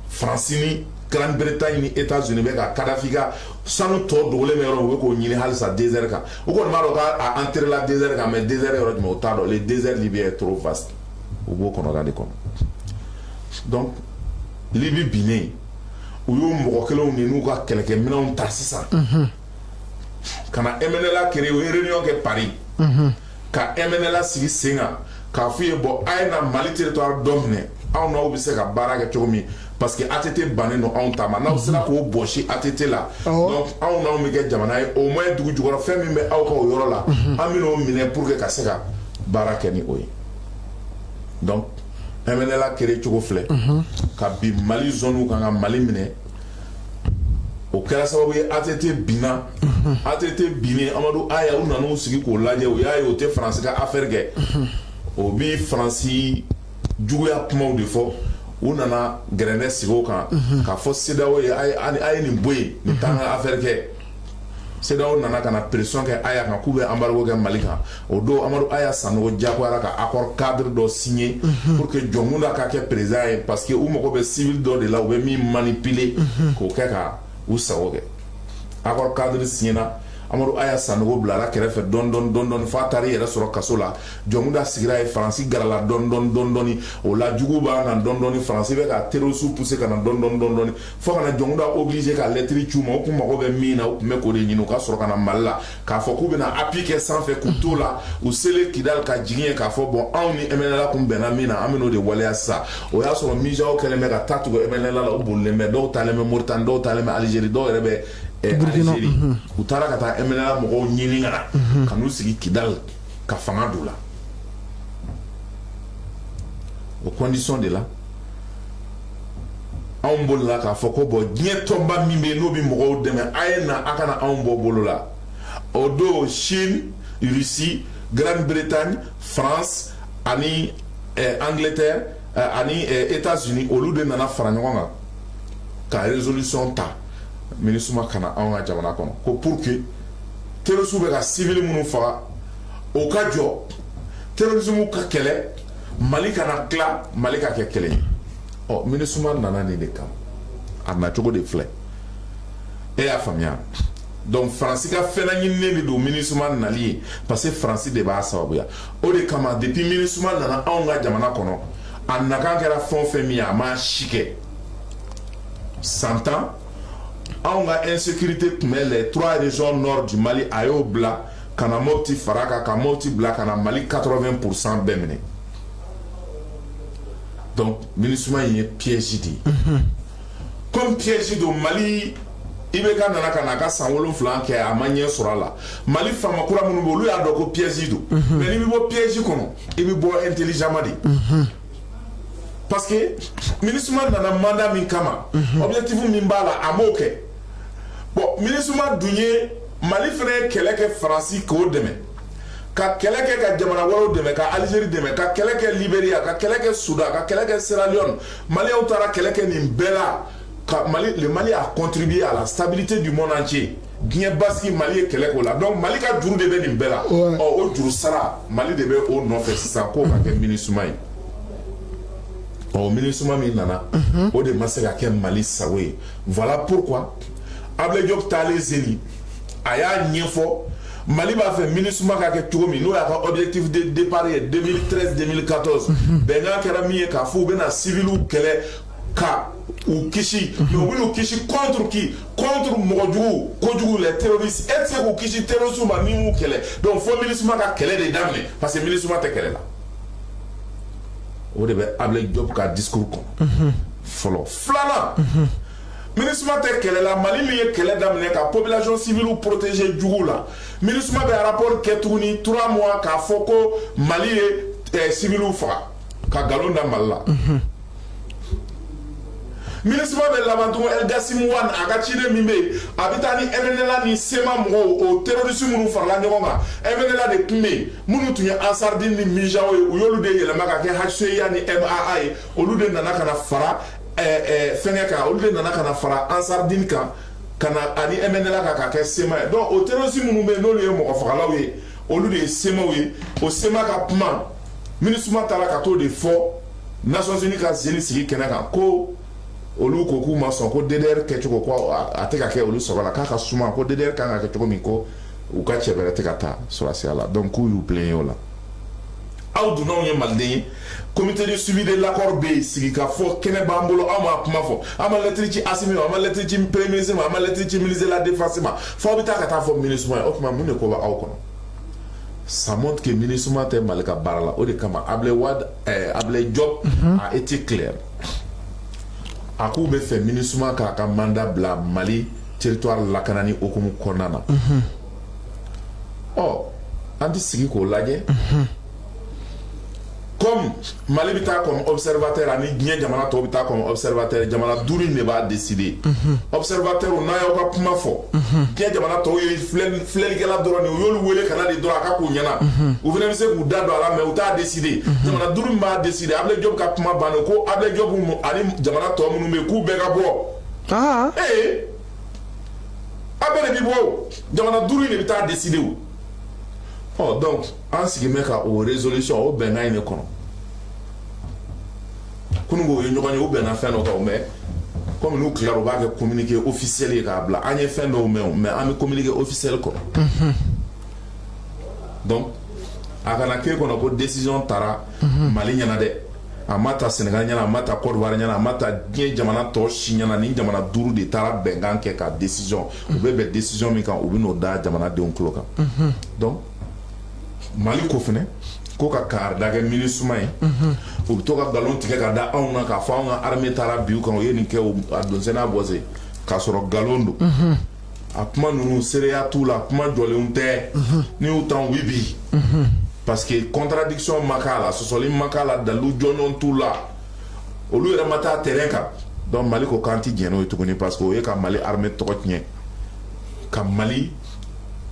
Faransi ni Grande-Bretagne ni États-Unis bɛ ka Kadafi ka sanu tɔ dogolen bɛ yɔrɔ min, u bɛ k'o ɲini halisa désert kan. U kɔni b'a dɔn k'a enterré la désert kan, mais désert yɔrɔ jumɛn, u t'a dɔn. Le désert libyen est trop vaste, u b'o kɔnɔda de kɔnɔ. Donc Libi binnen, u y'o mɔgɔ kelenw de n'u ka kɛlɛkɛminɛnw ta sisan ka na MNLA créer. U ye réunion kɛ Paris ka MNLA sigi sen kan, k'a f'u ye bon, a ye na Mali territoire dɔ minɛ, anw n'aw bɛ se ka baara kɛ cogo min, parce que ATT bannen don anw ta ma, n'aw sera k'o bɔsi ATT la, donc anw n'anw bɛ kɛ jamana ye, au moins dugu jukɔrɔ fɛn min bɛ aw ka o yɔrɔ la, an bɛ n'o minɛ pour que ka se ka baara kɛ ni o ye. Donc MNLA créé cogo filɛ ka bin Mali zone kan, ka Mali minɛ. O kɛra sababu ye ATT binna. ATT binnen, Amadu Aya, u nan'u sigi k'o lajɛ, u y'a ye o tɛ Faransi ka affaire kɛ, o bi Faransi juguya kumaw de fɔ. U nana gɛrɛndɛ sigi o kan k'a fɔ CEDEAO ye: a ye nin bɔ yen, nin t'an ka affaire kɛ. CEDEAO nana ka na pression kɛ Aya kan k'u bɛ embargo kɛ Mali kan. O don, Amadu Aya Sanogo diyagoyara ka accord cadre dɔ signer pour que Jɔnkunda ka kɛ président ye, parce que u mago bɛ civil dɔ de la, u bɛ min manipuler k'o kɛ ka u sago kɛ. Accord cadre signé na, Amadu Aya Sanogo bilara kɛrɛfɛ dɔɔni dɔɔni dɔɔni dɔɔni, f'a taara i yɛrɛ sɔrɔ kaso la. Jɔnkunda sigira yen, Faransi garala dɔɔni dɔɔni dɔɔni dɔɔni. O la, jugu b'a kan dɔɔni dɔɔni, Faransi bɛ ka terroriste pousser ka na dɔɔni dɔɔni dɔɔni dɔɔni, fo ka na Jɔnkunda obligé ka lettre ci u ma. U kun mago bɛ min na, u tun bɛ k'o de ɲini, u ka sɔrɔ ka na Mali la k'a fɔ k'u bɛna appui kɛ sanfɛ k'u t'o la. U selen Kidali ka jigin yen k'a fɔ: bon, anw ni MNLA kun bɛnna min na, an bɛn'o de waleya sisan. O y'a sɔrɔ MIJAO kɛlen bɛ ka taa tugu MNLA la, u bolilen bɛ, dɔw taalen bɛ Moritani, dɔw taalen bɛ Algérie, dɔw yɛrɛ bɛ Algérie. U taara ka taa MNLA mɔgɔw ɲini ka na, ka n'u sigi Kidali ka fanga d'u la. O condition de la, anw bolila k'a fɔ ko bon, diɲɛ tɔnba min bɛ yen n'o bɛ mɔgɔw dɛmɛ, a ye na, a kana anw bɔ bolo la. O don, Chine, Russie, Grande-Bretagne, France ani Angleterre ani États-Unis, olu de nana fara ɲɔgɔn kan ka résolution ta MINUSMA ka na anw ka jamana kɔnɔ, ko pour que terroristes bɛ ka civil minnu faga, o ka jɔ, terrorisme ka kɛlɛ, Mali kana tila, Mali ka kɛ kelen ye. Ɔ, MINUSMA nana nin de kama. A nacogo de filɛ, e y'a faamuya? Donc Faransi ka fɛn ɲininen de don MINUSMA nali ye, parce que Faransi de b'a sababuya. O de kama, depuis MINUSMA nana anw ka jamana kɔnɔ, a nakan kɛra fɛn o fɛn min ye, a m'a si kɛ. San 10, anw ka insécurité tun bɛ les trois régions nord du Mali, a y'o bila ka na Mopti fara kan, ka Mopti bila ka na Mali 80% bɛɛ minɛ. Donc MINUSMA in ye piège de ye. Comme piège don, Mali IBK nana ka na a ka san 7 kɛ, a ma ɲɛ sɔrɔ a la. Mali faama kura minnu bɛ, olu y'a dɔn ko piège don. Mais n'i bɛ bɔ piège kɔnɔ, i bɛ bɔ intelligemment de, parce que MINUSMA nana mandat min kama, objectif min b'a la, a m'o kɛ. Bon, MINUSMA dun ye Mali fana ye kɛlɛ kɛ Faransi k'o dɛmɛ, ka kɛlɛ kɛ ka jamana wɛrɛw dɛmɛ, ka Algérie dɛmɛ, ka kɛlɛ kɛ Libéria, ka kɛlɛ kɛ Soudan, ka kɛlɛ kɛ Sierra Leone. Maliyɛnw taara kɛlɛ kɛ nin bɛɛ la ka Mali, le Mali a contribué à la stabilité du monde entier. Diɲɛ basigi, Mali ye kɛlɛ k'o la. Donc Mali ka juru de bɛ nin bɛɛ la. Ɔ, o juru sara, Mali de bɛ o nɔfɛ sisan k'o ka kɛ MINUSMA ye. Ɔ, MINUSMA min nana, o de ma se ka kɛ Mali sago ye. Voilà pourquoi Ablaye Diop taalen Zeni, a y'a ɲɛfɔ Mali b'a fɛ MINUSMA ka kɛ cogo min, n'o y'a ka objectif de départ ye 2013 2014. Bɛnkan kɛra min ye, k'a fɔ u bɛna civiliw kɛlɛ ka u kisi, mais u bɛn'u kisi contre qui? Contre mɔgɔ jugu, kojugu, les terroristes. E tɛ se k'u kisi terroristes ma n'i m'u kɛlɛ. Donc fo MINUSMA ka kɛlɛ de daminɛ, parce que MINUSMA tɛ kɛlɛ la. O de bɛ Ablaye Diop ka discours kɔnɔ fɔlɔ. Filanan, MINUSMA tɛ kɛlɛ la. Mali min ye kɛlɛ daminɛ ka population civile protéger jugu la, MINUSMA bɛ rapport kɛ tuguni 3 mois k'a fɔ ko Mali ye civiliw faga, ka nkalon da Mali la. MINUSMA bɛ laban tugun, El Gassim Wane, a ka ciden min bɛ yen, a bɛ taa ni MNLA ni CMA mɔgɔw, o terroriste minnu farala ɲɔgɔn kan. MNLA de tun bɛ yen, minnu tun ye Ansardine ni MIJAO ye, u y'olu de yɛlɛma ka kɛ HCUA ni MAA ye. Olu de nana ka na fara fɛngɛ kan, olu de nana ka na fara Ansardine kan, ka na ani MNLA kan ka kɛ CMA ye. Donc o terroriste minnu bɛ yen, n'olu ye mɔgɔ fagalaw ye, olu de ye CMAw ye. O CMA ka kuma, MINUSMA taara ka t'o de fɔ Nations Unies ka zeni sigi kɛnɛ kan, ko olu ko k'u ma sɔn, ko DDR kɛcogo, ko a tɛ ka kɛ olu sago la, k'a ka suma, ko DDR kan ka kɛ cogo min, ko u ka cɛ bɛrɛ tɛ ka taa sɔrɔsiya la. Donc k'u y'u plaigner o la. Aw dunanw ye maliden ye, comité de suivi de l'accord bɛ yen, sigi ka fɔ kɛnɛ b'an bolo. Aw ma kuma fɔ, an ma lettre ci Assimi ma, an ma lettre ci premier ministre ma, an ma lettre ci ministre de la Défense ma, fo aw bɛ taa ka taa fɔ MINUSMA ye. O tuma, mun de ko bɛ aw kɔnɔ? Ça montre que MINUSMA tɛ Mali ka baara la. O de kama Ablaye Wade, Ablaye Diop a été clair. A k'u bɛ fɛ MINUSMA k'a ka mandat bila Mali territoire lakanani hukumu kɔnɔna na. Ɔ, an tɛ sigi k'o lajɛ. Comme Comme Mali bɛ taa comme observateur ani diɲɛ jamana tɔw bɛ taa comme observateur, jamana duuru in de b'a décider. Observateur, n'a y'aw ka kuma fɔ, diɲɛ jamana tɔw ye filɛlikɛla dɔrɔn de ye. U y'olu wele ka na de dɔrɔn a ka k'u ɲɛna. U fana bɛ se k'u da don a la, mais u t'a décider. Jamana duuru min b'a décider, Ablaye Diop ka kuma bannen ko Ablaye Diop ani jamana tɔ minnu bɛ yen, k'u bɛɛ ka bɔ. Ee, a bɛɛ de bi bɔ o. Jamana duuru in de bɛ taa décider o. Ɔ, donc an sigi bɛ ka o résolution, o bɛnkan in de kɔnɔ. Kununko u ye ɲɔgɔn ye, u bɛnna fɛn dɔ kan, mais comme n'u tilara, u b'a kɛ communiqué officiel ye k'a bila. An ye fɛn dɔw mɛn o, mais an bɛ communiqué officiel kɔnɔ. Donc a kana k'e kɔnɔ ko décision tara Mali ɲɛna dɛ. A ma ta Sénégal ɲɛna, a ma ta Côte d'Ivoire ɲɛna, a ma ta diɲɛ jamana tɔ si ɲɛna. Ni jamana duuru de taara bɛnkan kɛ ka décision, u bɛ bɛn décision min kan, u bɛ n'o da jamanadenw tulo kan. Donc Mali ko fɛnɛ ko ka kaarida kɛ MINUSMA ye, u bɛ to ka nkalon tigɛ ka da anw na k'a fɔ anw ka armée taara bi u kan, u ye nin kɛ, a donsen n'a bɔse, k'a sɔrɔ nkalon don. A kuma ninnu, seereya t'u la, kuma jɔlenw tɛ. N'i y'u tan, u bɛ bi, parce que contradiction ma k'a la, sɔsɔli ma k'a la, dalilu jɔnjɔn t'u la, olu yɛrɛ ma taa terrain kan. Donc Mali ko k'an ti jɛn n'o ye tuguni, parce que o ye ka Mali armée tɔgɔ tiɲɛ, ka Mali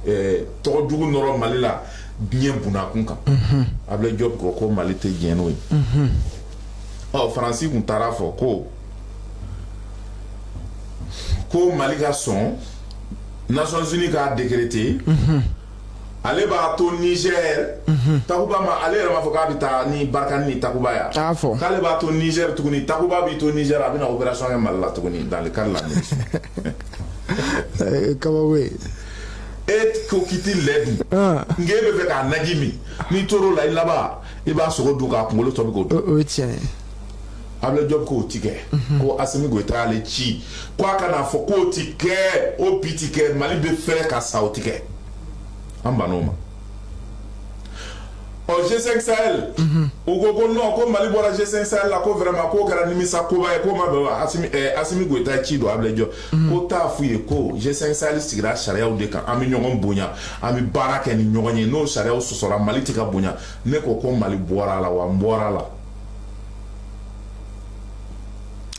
tɔgɔ jugu nɔrɔ Mali la diɲɛ bunakun kan. Ablaye Diop ko ko Mali tɛ jɛn n'o ye. Ɔ, Faransi kun taara fɔ ko Mali ka sɔn Nations Unies k'a décréter, ale b'a to Niger Takuba ma. Ale yɛrɛ m'a fɔ k'a bɛ taa ni Barkhane ni Takuba ya? A fɔ. K'ale b'a to Niger tuguni, Takuba b'i to Niger, a bɛna opération kɛ Mali la tuguni dans le cadre de la MINUSMA. Kabako ye. E ko k'i ti lɛ dun, nka e bɛ fɛ k'a naji min. N'i tor'o la, i laban i b'a sogo dun k'a kunkolo tɔ bɛ k'o dun. O ye tiɲɛ ye. Ablaye Diop k'o ti kɛ, ko Assimi Goïta y'ale ci ko a kana fɔ k'o ti kɛ, o bi ti kɛ. Mali bɛ fɛrɛ ka sa, o ti kɛ, an bann'o ma. Ɔ, G5 Sahel, u ko ko non, ko Mali bɔra G5 Sahel la, ko vraiment k'o kɛra nimisa koba ye, k'o ma bɛn wa. Assimi Goïta ye ci don Ablaye Diop ko taa f'u ye ko G5 Sahel sigira sariyaw de kan, an bɛ ɲɔgɔn bonya, an bɛ baara kɛ ni ɲɔgɔn ye. N'o sariyaw sɔsɔra, Mali tɛ ka bonya. Ne ko ko Mali bɔra a la wa, n bɔra a la.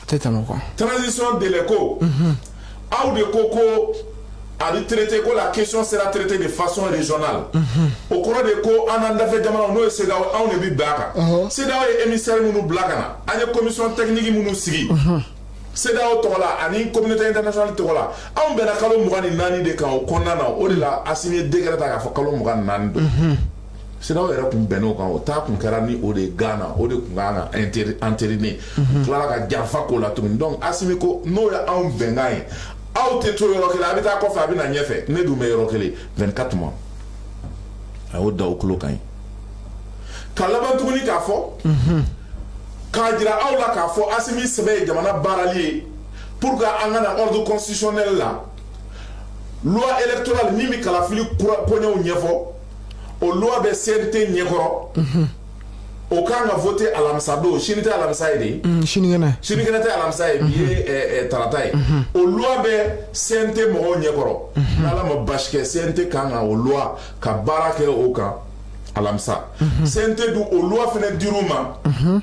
A tɛ tɛmɛ o kan. Transition délai ko, aw de ko ko a bɛ traité, ko la question sera traitée de façon régionale. O kɔrɔ de ko an n'an dafɛ jamanaw, n'o ye CEDEAO, anw de bɛ bɛn a kan. CEDEAO ye émissaire minnu bila ka na, an ye commission technique minnu sigi CEDEAO tɔgɔ la ani communauté internationale tɔgɔ la, anw bɛnna kalo 24 de kan o kɔnɔna na. O de la Assimi ye décret ta k'a fɔ kalo 24 don. CEDEAO yɛrɛ kun bɛnn'o kan. O taa kun kɛra ni o de ye Ghana, o de kun kan ka entériner. U tilala ka janfa k'o la tuguni. Donc Assimi ko n'o ye anw bɛnkan ye, aw tɛ to yɔrɔ kelen, a bɛ taa kɔfɛ, a bɛ na ɲɛfɛ, ne dun bɛ yɔrɔ kelen 24 mois. A y'o da o tulo kan ye ka laban tuguni k'a fɔ k'a jira aw la k'a fɔ Assimi sɛbɛ ye jamana baarali ye pour que an ka na ordre constitutionnel la, loi électorale min bɛ kalafili kura koɲɛw ɲɛfɔ, o loi bɛ CNT ɲɛkɔrɔ, o kan ka voter alamisa don. Sini tɛ alamisa ye de? Sinikɛnɛ. Sinikɛnɛ tɛ alamisa ye, bi ye tarata ye. O loi bɛ CNT mɔgɔw ɲɛkɔrɔ. N'Ala ma basi kɛ, CNT kan ka o loi ka baara kɛ o kan alamisa. CNT dun, o loi fɛnɛ dir'u ma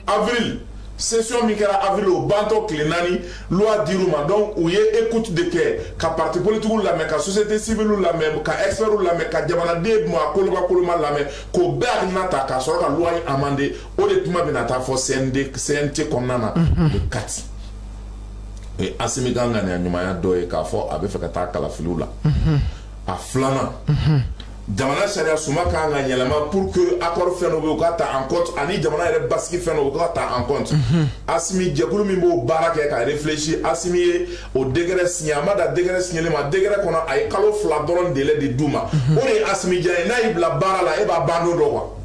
avril session min kɛra avril, o bantɔ tile 4, loi dir'u ma. Donc u ye écoute de kɛ, ka parti politique lamɛn, ka société civile lamɛn, ka experts lamɛn, ka jamanaden maa koloma koloma lamɛn, k'o bɛɛ hakilina ta ka sɔrɔ ka loi in amender. O de kuma bɛna taa fɔ CND CNT kɔnɔna na le 4. O ye Assimi ka ŋaniya ɲumanya dɔ ye k'a fɔ a bɛ fɛ ka taa kalafiliw la. A filanan, jamana sariya suma kan ka yɛlɛma pour que accord fɛn dɔ bɛ yen, u ka ta en compte, ani jamana yɛrɛ basigi fɛn dɔ, u ka ta en compte. Assimi jɛkulu min b'o baara kɛ ka réfléchir, Assimi ye o décret signé. A ma da décret signé ma, décret kɔnɔ a ye kalo 2 dɔrɔn délai de d'u ma. O de ye Assimi diya ye. N'a y'i bila baara la, e b'a ban don dɔ quoi.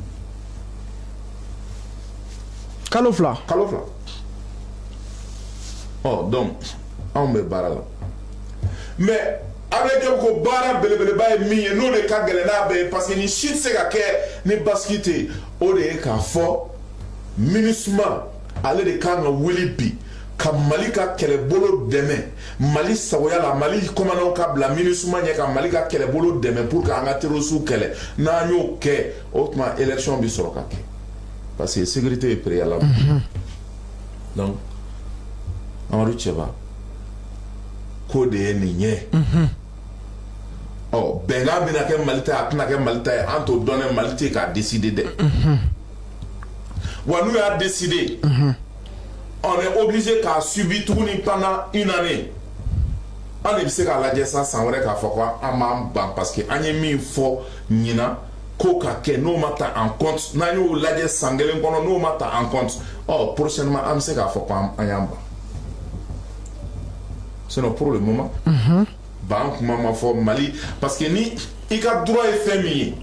Kalo 2. Kalo 2. Ɔ, donc anw bɛ baara la, mais Ablaye Diop ko baara belebeleba ye min ye, n'o de ka gɛlɛn n'a bɛɛ ye, parce que nin si tɛ se ka kɛ ni basigi tɛ yen, o de ye k'a fɔ MINUSMA ale de kan ka wuli bi ka Mali ka kɛlɛbolo dɛmɛ Mali sagoya la. Mali commandant ka bila MINUSMA ɲɛ ka Mali ka kɛlɛbolo dɛmɛ pour que an ka terroristes kɛlɛ. N'an y'o kɛ, o tuma élection bɛ sɔrɔ ka kɛ. Parce que sécurité est préalable. Donc Amadu Cɛba ko de ye nin ye. Ɔ, bɛnkan bɛna kɛ Mali ta ye, a tɛna kɛ Mali ta ye, an t'o dɔn dɛ. Mali tɛ k'a décider dɛ. Wa n'u y'a décider, on est obligé k'a subir tuguni pendant une année. An de bɛ se k'a lajɛ sa san wɛrɛ k'a fɔ ko an b'an ban, parce que an ye min fɔ ɲinan ko ka kɛ, n'o ma ta en compte, n'an y'o lajɛ san kelen kɔnɔ, n'o ma ta en compte, ɔ, prochainement an bɛ se k'a fɔ ko an y'an ban. Sinon, pour le moment, ban kuma ma fɔ Mali, parce que ni i ka droit ye fɛn min ye,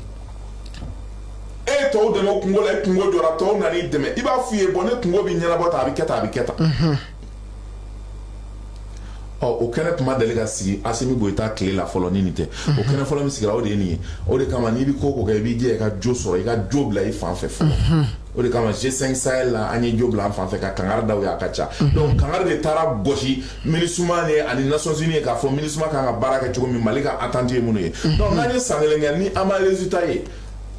e ye tɔw dɛmɛ o kungo la, e kungo jɔra, tɔw nan'i dɛmɛ, i b'a f'u ye: bon, ne kungo bɛ ɲɛnabɔ tan, a bɛ kɛ tan, a bɛ kɛ tan. Ɔ, o kɛnɛ tun ma deli ka sigi Asimi Goyita tile la fɔlɔ. Ni nin tɛ, o kɛnɛ fɔlɔ min sigira, o de ye nin ye. O de kama, n'i bɛ ko o ko kɛ, i b'i jija i ka jo sɔrɔ, i ka jo bila i fan fɛ fɔlɔ. O de kama G5 Sahel la, an ye jo bila an fan fɛ ka kangari da u ye, a ka ca. Donc kangari de taara gosi MINUSMA ye ani Nations Unies ye k'a fɔ MINUSMA kan ka baara kɛ cogo min, Mali ka attente ye minnu ye. Donc n'an ye san kelen kɛ ni an ma résultat ye,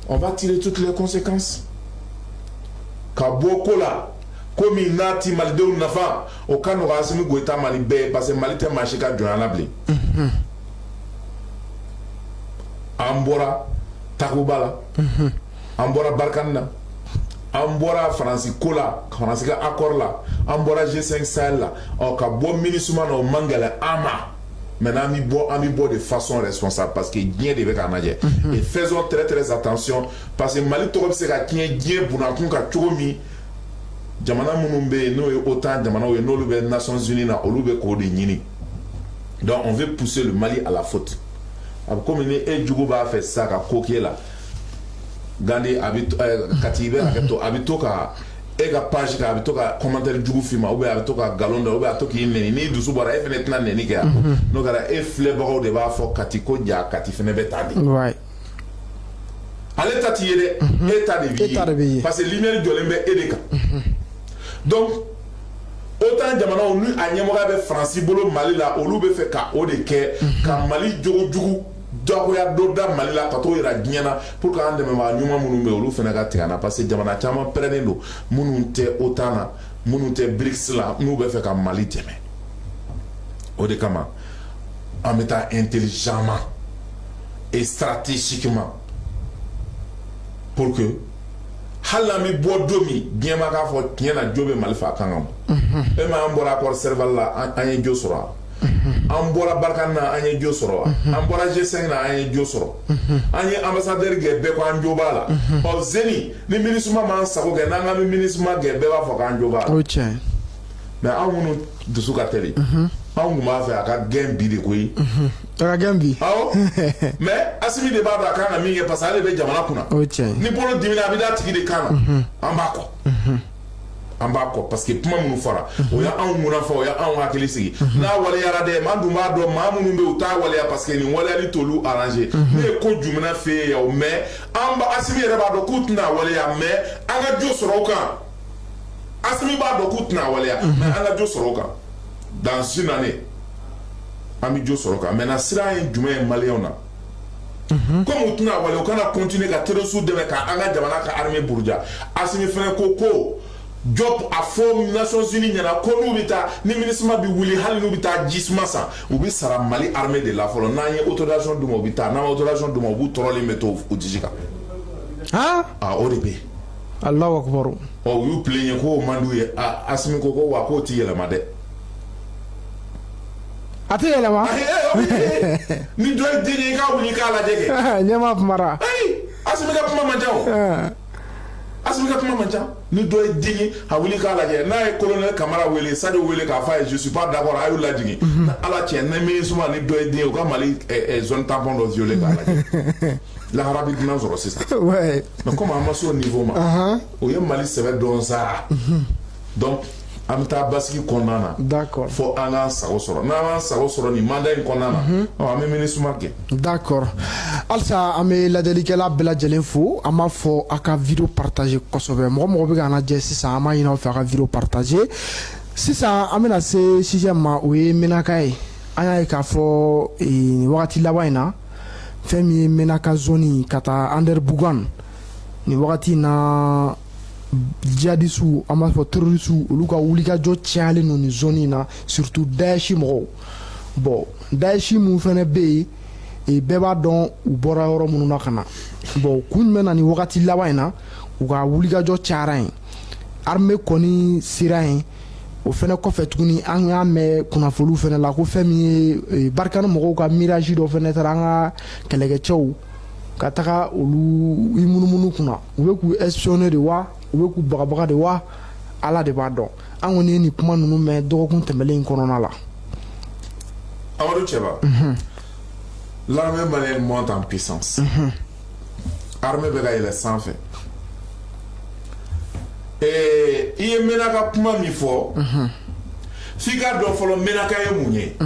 on va tirer toutes les conséquences ka bɔ ko la. Ko min n'a ti malidenw nafa, o ka nɔgɔ Asimi Goyita ma ni bɛɛ ye, parce que Mali tɛ maa si ka jɔnya la bilen. An bɔra Takuba la, an bɔra Barkhane na, an bɔra Faransi ko la, Faransi ka accord la, an bɔra G5 Sahel la. Ɔ, ka bɔ MINUSMA na, o man gɛlɛn an ma. Maintenant, an bɛ bɔ, an bɛ bɔ de façon responsable, parce que diɲɛ de bɛ k'an lajɛ. Et faisons très très attention, parce que Mali tɔgɔ bɛ se ka tiɲɛ diɲɛ bunakun kan cogo min, jamana minnu bɛ yen n'o ye OTAN jamanaw ye, n'olu bɛ Nations Unies na, olu bɛ k'o de ɲini. Donc on veut pousser le Mali à la faute. A bɛ komi ni e jugu b'a fɛ sisan ka ko k'e la, Gandi, a bɛ Kati, i bɛ hakɛ to, a bɛ to ka e ka page kan, a bɛ to ka commentaire jugu f'i ma, ou bien a bɛ to ka nkalon da, ou bien a bɛ to k'i nɛni. N'i dusu bɔra, e fɛnɛ tɛna nɛni kɛ yan. N'o kɛra, e filɛbagaw de b'a fɔ Kati ko ja, Kati fɛnɛ bɛ tan de. Ale ta t'i ye dɛ, e ta de b'i E ta de b'i ye. Parce que lumière jɔlen bɛ e de kan. Donc OTAN jamanaw ni a ɲɛmɔgɔya bɛ Faransi bolo Mali la, olu bɛ fɛ ka o de kɛ ka Mali jogo jugu jagoya dɔ da Mali la ka t'o yira diɲɛ na, pour que an dɛmɛbaga ɲuman minnu bɛ yen, olu fana ka tigɛ an na, parce que jamana caman pɛrɛnnen don, minnu tɛ OTAN na, minnu tɛ BRICS la, n'u bɛ fɛ ka Mali dɛmɛ. O de kama an bɛ taa intelligemment et stratégiquement, pour que hali n'an bɛ bɔ don min, diɲɛ ma k'a fɔ tiɲɛ na, jo bɛ Mali fɛ, a kan ka bɔ. E ma, an bɔra accord Serval la, an ye jo sɔrɔ wa? An bɔra Barkhane na, an ye jo sɔrɔ wa? An bɔra G5 na, an ye jo sɔrɔ. An ye ambassadeur gɛn, bɛɛ ko an jo b'a la. Ɔ, zeni ni MINUSMA m'an sago kɛ, n'an k'an bɛ MINUSMA gɛn, bɛɛ b'a fɔ k'an jo b'a la. O ye tiɲɛ ye. Mais anw minnu dusu ka teli, anw tun b'a fɛ a ka gɛn bi de koyi. A ka gɛn bi. Awɔ, mais Asimi de b'a dɔn a kan ka min kɛ, parce que ale bɛ jamana kunna. O ye tiɲɛ ye. Ni bolo dimina, a bɛ d'a tigi de kan na. An b'a kɔ, an b'a kɔ, parce que kuma minnu fɔra, o y'anw kunna fɔ, o y'anw hakili sigi. N'a waleyara dɛ, maa dun b'a dɔn, maa minnu bɛ yen, u t'a waleya, parce que nin waleyali t'olu arranger. Ne ye ko jumɛn f'e ye o? Mais an ba Asimi yɛrɛ b'a dɔn k'u tɛna waleya, mais an ka jo sɔrɔ o kan. Asimi b'a dɔn k'u tɛna waleya, mais an ka jo sɔrɔ o kan. Dans une année, an bɛ jo sɔrɔ o kan. Maintenant, siran ye jumɛn ye maliyɛnw na? Comme u tɛna waleya, u kana continuer ka terroristes dɛmɛ ka an ka jamana ka armée buruja. Asimi fɛnɛ ko Diop a fɔ Nations Unies ɲɛna ko n'u bɛ taa ni MINUSMA bɛ wuli, hali n'u bɛ taa jisuma san, u bɛ sara Mali armée de la fɔlɔ. N'an ye autorisation d'u ma, u bɛ taa. N'an ma autorisation d'u ma, u b'u tɔɔrɔlen bɛ to u disi kan. Ah, o de bɛ yen. Alahu akibaru. Ɔ, u y'u plaigner k'o man d'u ye. Ah, Asimi ko wa k'o ti yɛlɛma dɛ. A tɛ yɛlɛma. Ni dɔ ye den ye, i k'a wuli i k'a lajɛ kɛ. Ɲɛmaa kumara. Ayi, Asimi ka kuma man ca o. Asimi ka kuma man ca. Ni dɔ ye den ye, a wuli k'a lajɛ. N'a ye colonel Kamara wele, Sadio wele k'a fɔ a ye: je suis pas d'accord, a y'u lajigin. Ala cɛ, ni MINUSMA ni dɔ ye den ye, u ka Mali zone tampon dɔ violer k'a lajɛ, lahara bɛ dunan sɔrɔ sisan. Mais comme an ma se o niveau ma, o ye Mali sɛbɛ dɔn sa. Donc an bɛ taa basigi kɔnɔna na. Fo an k'an sago sɔrɔ. N'an m'an sago sɔrɔ nin mandat in kɔnɔna na, ɔ, an bɛ MINUSMA kɛ. D'accord, halisa an bɛ lajɛlikɛla bɛɛ lajɛlen fo. An b'a fɔ a ka vidéo partager kosɛbɛ. Mɔgɔ mɔgɔ bɛ k'an lajɛ sisan, an b'a ɲini aw fɛ a ka vidéo partager. Sisan an bɛna se sujet ma, o ye Menaka ye. An y'a ye k'a fɔ nin wagati laban in na, fɛn min ye Menaka zone ka taa Anderamboukane, nin wagati in na, Djihadistes, an b'a fɔ terroristes, olu ka wulikajɔ cayalen don nin zone in na, surtout Daesh mɔgɔw. Bon, Daesh mun fɛnɛ bɛ yen, bɛɛ b'a dɔn u bɔra yɔrɔ minnu na ka na. Bon, kun jumɛn na nin wagati laban in na u ka wulikajɔ cayara yen? Armée kɔni sera yen. O fɛnɛ kɔfɛ tuguni, an y'a mɛn kunnafoniw fɛnɛ la ko fɛn min ye Barkhane mɔgɔw ka Mirage dɔ fɛnɛ taara an ka kɛlɛkɛcɛw ka taga olu i munumunu kunna. U bɛ k'u espionner de wa, u bɛ k'u bagabaga de wa, Ala de b'a dɔn. An kɔni ye nin kuma ninnu mɛn dɔgɔkun tɛmɛlen in kɔnɔna la. Amadou Cheba, l'armée malienne monte en puissance. Armée bɛ ka yɛlɛ sanfɛ. I ye Menaka kuma min fɔ, f'i k'a dɔn fɔlɔ Menaka ye mun ye.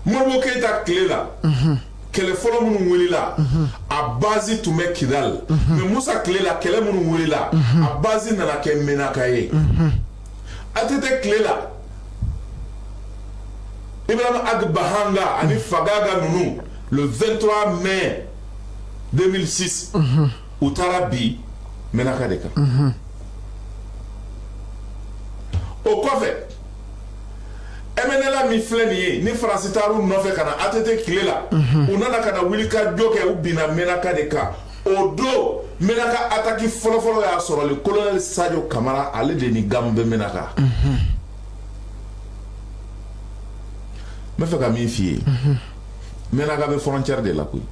Modibo Keyita tile la, kɛlɛ fɔlɔ minnu wulila, a base tun bɛ Kidal. Mais Musa tile la, kɛlɛ minnu wulila, a base nana kɛ Menaka ye. ATT tile la, Ibrahim Ag Bahanga ani Fagaga ninnu, le 23 mai 2006, u taara bi Menaka de kan. O kɔfɛ, MNLA min filɛ nin ye, ni Faransi taar'u nɔfɛ ka na ATT tile la, u nana ka na wuli ka jɔ kɛ, u binna Menaka de kan. O don, Menaka attaque fɔlɔfɔlɔ y'a sɔrɔ le colonel Sadio Kamara, ale de ni Gamu bɛ Menaka. N bɛ fɛ ka min f'i ye, Menaka bɛ frontière de la koyi.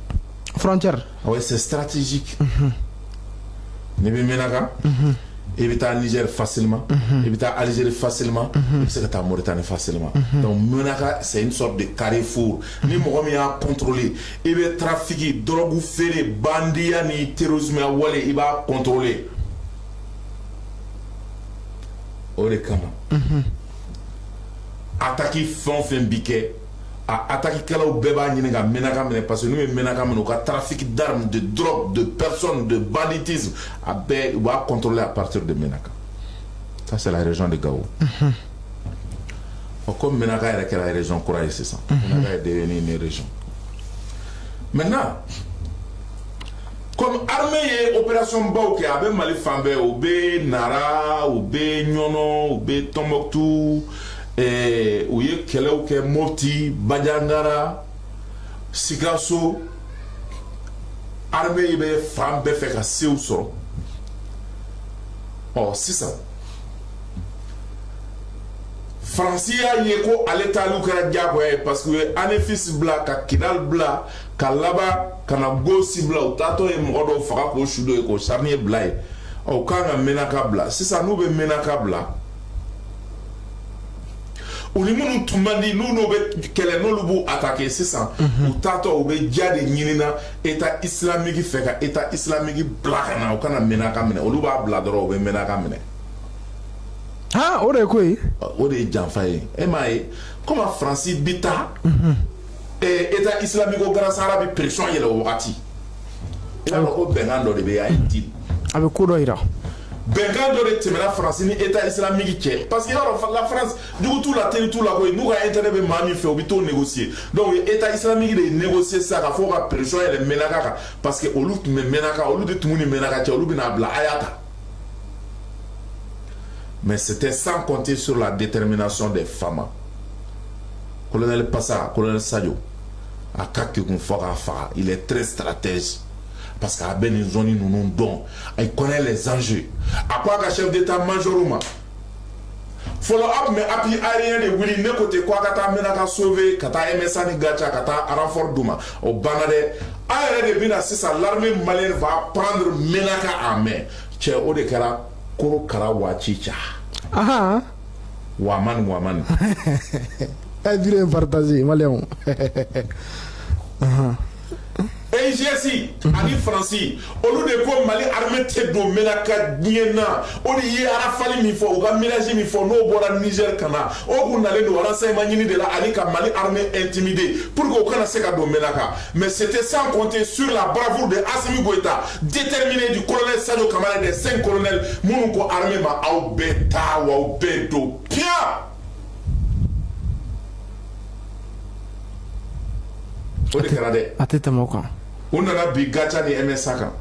Frontière. Ah ouais, c'est stratégique. N'i bɛ Menaka, i bɛ taa Niger facilement, i bɛ taa Algérie facilement, i bɛ se ka taa Mauritanie facilement. Donc Menaka, c'est une sorte de carrefour. Ni mɔgɔ min y'a contrôler, i bɛ trafic, drogue feere, bandiya ni terrorisme wale, i b'a contrôler. O de kama, attaque fɛn o fɛn bi kɛ, a attaque kɛlaw bɛɛ b'a ɲini ka Menaka minɛ, parce que n'u ye Menaka minɛ, u ka trafic d'armes, de drogue, de personnes, de banditisme, a bɛɛ u b'a contrôler à partir de Menaka. Ça, c'est la région de Gao. Ɔ, comme Menaka yɛrɛ kɛra région kura ye sisan, Menaka est devenu une région maintenant. Comme armée ye opération baw kɛ, a bɛ Mali fan bɛɛ, u bɛ Nara, u bɛ Ɲɔnɔ, u bɛ Tɔnbɔkutu, u ye kɛlɛw kɛ Mopti, Bandiagara, Sikaso. Armée bɛ fan bɛɛ fɛ ka sew sɔrɔ. Ɔ, sisan Faransi y'a ye ko ale taaliw kɛra diyagoya ye, parce que u ye Anefis bila, ka Kidal bila, ka laban ka na Gosi bila. U taatɔ ye mɔgɔ dɔw faga k'o su dɔ ye, k'o charnier bila yen. Ɔ, u kan ka Menaka bila sisan. N'u bɛ Menaka bila, u ni minnu tun man di, n'u n'o bɛ kɛlɛ, n'olu b'u attaquer sisan, u taatɔ u bɛ diya de ɲinina État islamique fɛ, ka État islamique bila ka na, u kana Menaka minɛ. Olu b'a bila dɔrɔn, u bɛ Menaka minɛ. Ah, o de ye ko ye. O de ye janfa ye. E m'a ye comment Faransi bi taa État islamique au Grand Sahara bi pression yɛlɛ o wagati? I b'a dɔn ko bɛnkan dɔ de bɛ yen, a ye deal. A bɛ ko dɔ yira. Bɛnkan dɔ de tɛmɛna Faransi ni État islamique cɛ, parce que yɔrɔ la, France jugu t'u la, teri t'u la koyi. N'u ka intérêt bɛ maa min fɛ, u bɛ t'o négocier. Donc u ye État islamique de négocier sisan ka fɔ ka pression yɛlɛ Menaka kan, parce que olu tun bɛ Menaka, olu de tun ni Menaka cɛ, olu bɛna bila a y'a ta. Mais c'était sans compter sur la détermination des FAMa. Colonel Passa, colonel Sadio, a ka kekun fɔ k'a faga. Il est très stratège, parce que a bɛ nin zone ninnu dɔn, il connaît les enjeux. A ko a ka chef d'état-major ma: fɔlɔ, a tun bɛ appui aérien de wuli, ne ko ten ko a ka taa Menaka sauver, ka taa MSA ni Gatia, ka taa renfort d'u ma. O banna dɛ. An yɛrɛ de bɛna sisan, l'armée malienne va prendre Menaka en main. Cɛ, o de kɛra koro kara waati ca. Ahan. Wamani wamani. Ɛ, vidéo in partager, maliyɛnw. EIGS ani Faransi, olu de ko Mali armée tɛ don Menaka diɲɛ na. O de ye Rafale min fɔ, u ka Mirage min fɔ, n'o bɔra Niger ka na, o kun nalen don renseignement ɲini de la ani ka Mali armée intimider pour que u kana se ka don Menaka. Mais c'était sans compter sur la bravoure de Assimi Goïta, déterminé, du colonel Sadio Kamara, des cinq colonels minnu ko armée ma: aw bɛɛ taa wa, aw bɛɛ don piyan. O de kɛra dɛ. A tɛ tɛmɛ o kan. U nana bi Gatia ni MSA kan.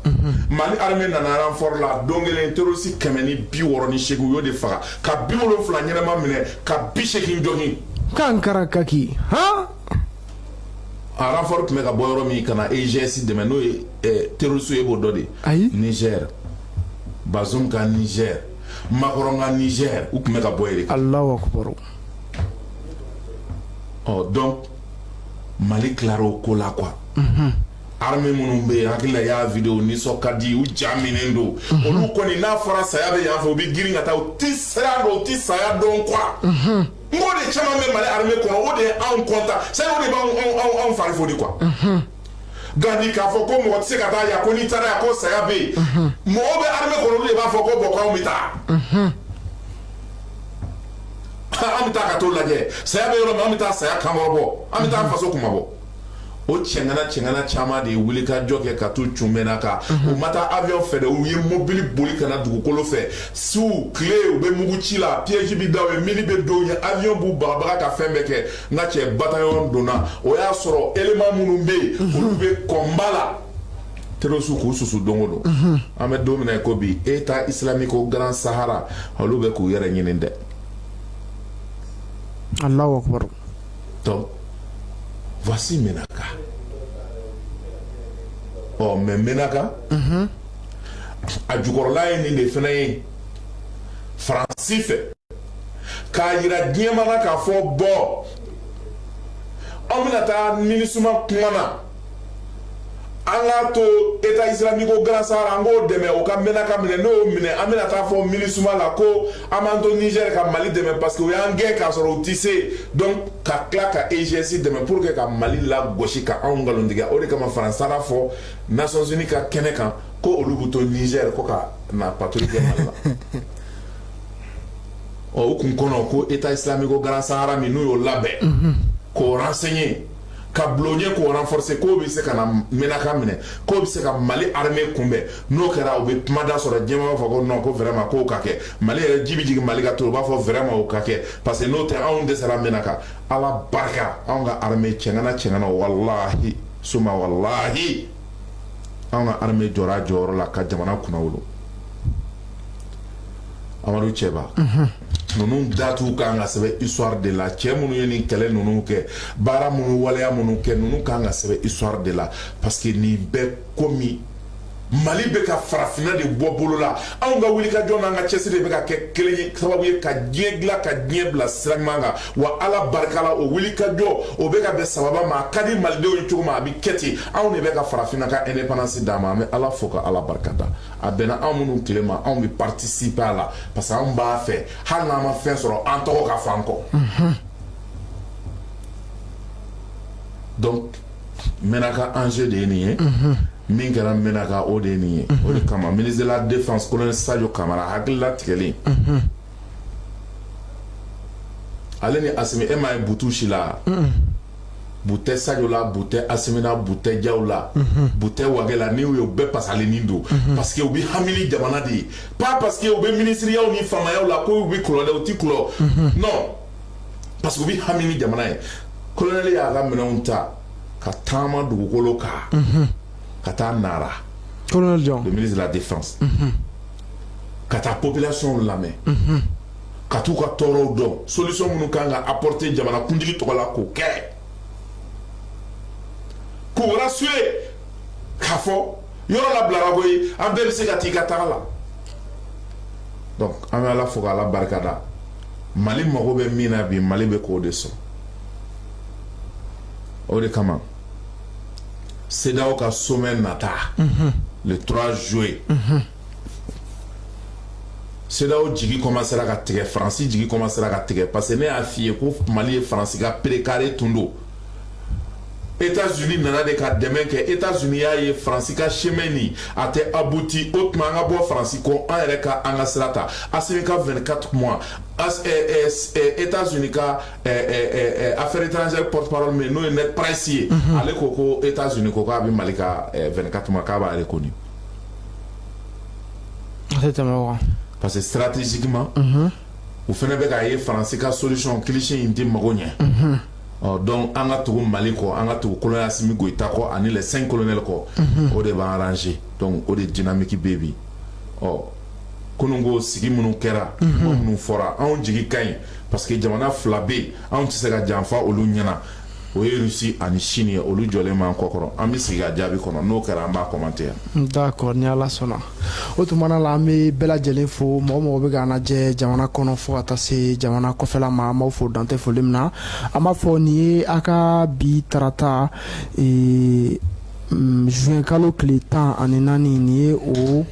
Mali armée nana renfort la don kelen, terroriste 168, u y'o de faga, ka 70 ɲɛnama minɛ, ka 80 jogin. Kankara kaki han. A renfort tun bɛ ka bɔ yɔrɔ min ka na EIGS dɛmɛ, n'o ye terroriste ye, e b'o dɔn de. Ayi. Niger, Bazoum ka Niger, Macron ka Niger, u tun bɛ ka bɔ yen de. Allahu akbar. Ɔ, donc Mali tilara o ko la quoi. Armée minnu bɛ yen, hakili la i y'a vidéo, nisɔn ka di, u ja minɛn don. Olu kɔni, n'a fɔra saya bɛ yan fɛ, u bɛ girin ka taa. U ti saya dɔn, u ti saya dɔn quoi. N k'o de caman bɛ Mali armée kɔnɔ, o de ye anw content, c'est o de b'anw anw anw fari foni quoi. Gandi k'a fɔ ko mɔgɔ tɛ se ka taa yan, ko n'i taara yan ko saya bɛ yen, mɔgɔw bɛ armée kɔnɔ, olu de b'a fɔ ko bon, k'anw bɛ taa, an bɛ taa ka t'o lajɛ, saya bɛ yɔrɔ min, an bɛ taa saya kankɔrɔ bɔ, an bɛ taa faso kuma bɔ. O cɛŋana cɛŋana caman de ye wulikajɔ kɛ ka t'u cunbɛnna kan. U ma taa avion fɛ dɛ, u ye mobili boli ka na dugukolo fɛ. Su tile, u bɛ mugu ci la, piège bi da u ye, mine bɛ don ye, avion b'u bagabaga ka fɛn bɛɛ kɛ. N ka cɛ, bataillon donna, o y'a sɔrɔ élément minnu bɛ yen, olu bɛ combat la, terroriste k'u susu don o don. An bɛ don min na i ko bi, État islamique au Grand Sahara, olu bɛ k'u yɛrɛ ɲini dɛ. Allahu akbar. Donc voici Menaka. Ɔ, mais Menaka a jukɔrɔla ye nin de fana ye Faransi fɛ k'a yira diɲɛ na k'a fɔ bɔn, an bɛna taa MINUSMA kuma na, an k'a to État islamique au Grand Sahara, an k'o dɛmɛ, o ka Menaka minɛ. N'o y'o minɛ, an bɛna taa fɔ MINUSMA la ko an b'an to Niger ka Mali dɛmɛ, parce que o y'an gɛn k'a sɔrɔ u ti se. Donc ka tila ka EIGS dɛmɛ pour que ka Mali lagosi, ka anw nkalontigiya. O de kama Faransi taara fɔ Nations Unies ka kɛnɛ kan ko olu bɛ to Niger ko ka na patrouille kɛ Mali la. Ɔ, o kun kɔnɔ ko État islamique au Grand Sahara min n'u y'o labɛn k'o renseigner, ka bulon ɲɛ k'o renforcer, k'o bɛ se ka na Menaka minɛ, k'o bɛ se ka Mali armée kunbɛn. N'o kɛra, u bɛ kuma da sɔrɔ, diɲɛ b'a fɔ ko non, ko vraiment k'o ka kɛ. Mali yɛrɛ ji bɛ jigin Mali ka to, u b'a fɔ vraiment o ka kɛ, parce que n'o tɛ, anw dɛsɛra Menaka. Ala barika, anw ka armée cɛŋana cɛŋana, walahi suma walahi, anw ka armée jɔra a jɔyɔrɔ la ka jamana kunnawolo. Amadu Cɛba, ninnu datuw kan ka sɛbɛn histoire de la. Cɛ minnu ye nin kɛlɛ ninnu kɛ, baara minnu, waleya minnu kɛ, ninnu kan ka sɛbɛn histoire de la, parce que nin bɛɛ komi Mali bɛ ka farafinna de bɔ bolo la. Anw ka wulikajɔ n'an ka cɛsiri de bɛ ka kɛ kelen ye, sababu ye ka diɲɛ dilan, ka diɲɛ bila sira ɲuman kan. Wa Ala barika la, o wulikajɔ o bɛ ka bɛn sababa ma. A ka di malidenw ye cogo min, a bɛ kɛ ten. Anw de bɛ ka farafinna ka indépendance d'a ma. An bɛ Ala fo ka Ala barika da. A bɛnna anw minnu tile ma, anw bɛ participer a la, parce que anw b'a fɛ, hali n'an ma fɛn sɔrɔ, an tɔgɔ ka fɔ an kɔ. Donc Menaka enjeu de ye nin ye. Min kɛra Menaka, o de ye nin ye. O de kama ministre de la Défense, colonel Sadio Kamara, hakilila tigɛlen, ale ni Asimi, e m'a ye butu si la, bu tɛ Sadio la, bu tɛ Asimi na, bu tɛ Jaw la, bu tɛ Wage la, n'i y'u ye, u bɛɛ pasalennin don, parce que u bɛ hami ni jamana de ye, pas parce que u bɛ ministiriyaw ni faamayaw la ko u bɛ kulɔ dɛ, u ti kulɔ, non, parce que u bɛ hami ni jamana ye. Colonel y'a ka minɛnw ta ka taama dugukolo kan ka taa Nara. Colonel jɔn? Le ministre de la Défense, ka taa population lamɛn, ka t'u ka tɔɔrɔw dɔn, solution minnu kan ka apporter jamana kuntigi tɔgɔ la, k'o kɛ, k'u rassurer k'a fɔ yɔrɔ labilara koyi, an bɛɛ bɛ se ka t'i ka taga la. Donc an bɛ Ala fo k'Ala barika da. Mali mago bɛ min na bi, Mali bɛ k'o de sɔrɔ. O de kama CEDEAO ka sommet nata le 3 juillet, CEDEAO jigi commencera ka tigɛ, Faransi jigi commencera ka tigɛ, parce que ne y'a f'i ye ko Mali ye Faransi ka pré carré tun don. États-Unis nana de ka dɛmɛ kɛ. États-Unis y'a ye Faransi ka chemin nin a tɛ abouti, o tuma an ka bɔ Faransi kɔ, an yɛrɛ ka an ka sira ta. Assimi ka 24 mois, États-Unis ka affaires étrangères porte-parole min n'o ye Ned Price ye, ale ko ko États-Unis ko k'a bɛ Mali ka 24 mois k'a b'a reconnu. A tɛ tɛmɛ o kan. Parce que stratégiquement, u fana bɛ k'a ye Faransi ka solution cliché in tɛ mago ɲɛ. Ɔ donc an ka tugu Mali kɔ, an ka tugu colonel Assimi Goïta kɔ ani les 5 colonels kɔ, o de b'an arranger. Donc o de dynamique bɛ bi. Ɔ kununko sigi minnu kɛra, kuma minnu fɔra, anw jigi ka ɲi parce que jamana fila bɛ yen, anw tɛ se ka janfa olu ɲɛna, o ye Russie ani Chine ye. Olu jɔlen b'an kɔ kɔrɔ. An bɛ sigi ka jaabi kɔnɔ, n'o kɛra an b'a commenter yan. D'accord, ni Ala sɔnna. O tuma na la, an bɛ bɛɛ lajɛlen fo, mɔgɔ mɔgɔ bɛ k'an lajɛ jamana kɔnɔ fo ka taa se jamana kɔfɛla ma, an b'aw fo dan tɛ foli min na. An b'a fɔ nin ye a ka bi tarata juin kalo tile 14, nin ye o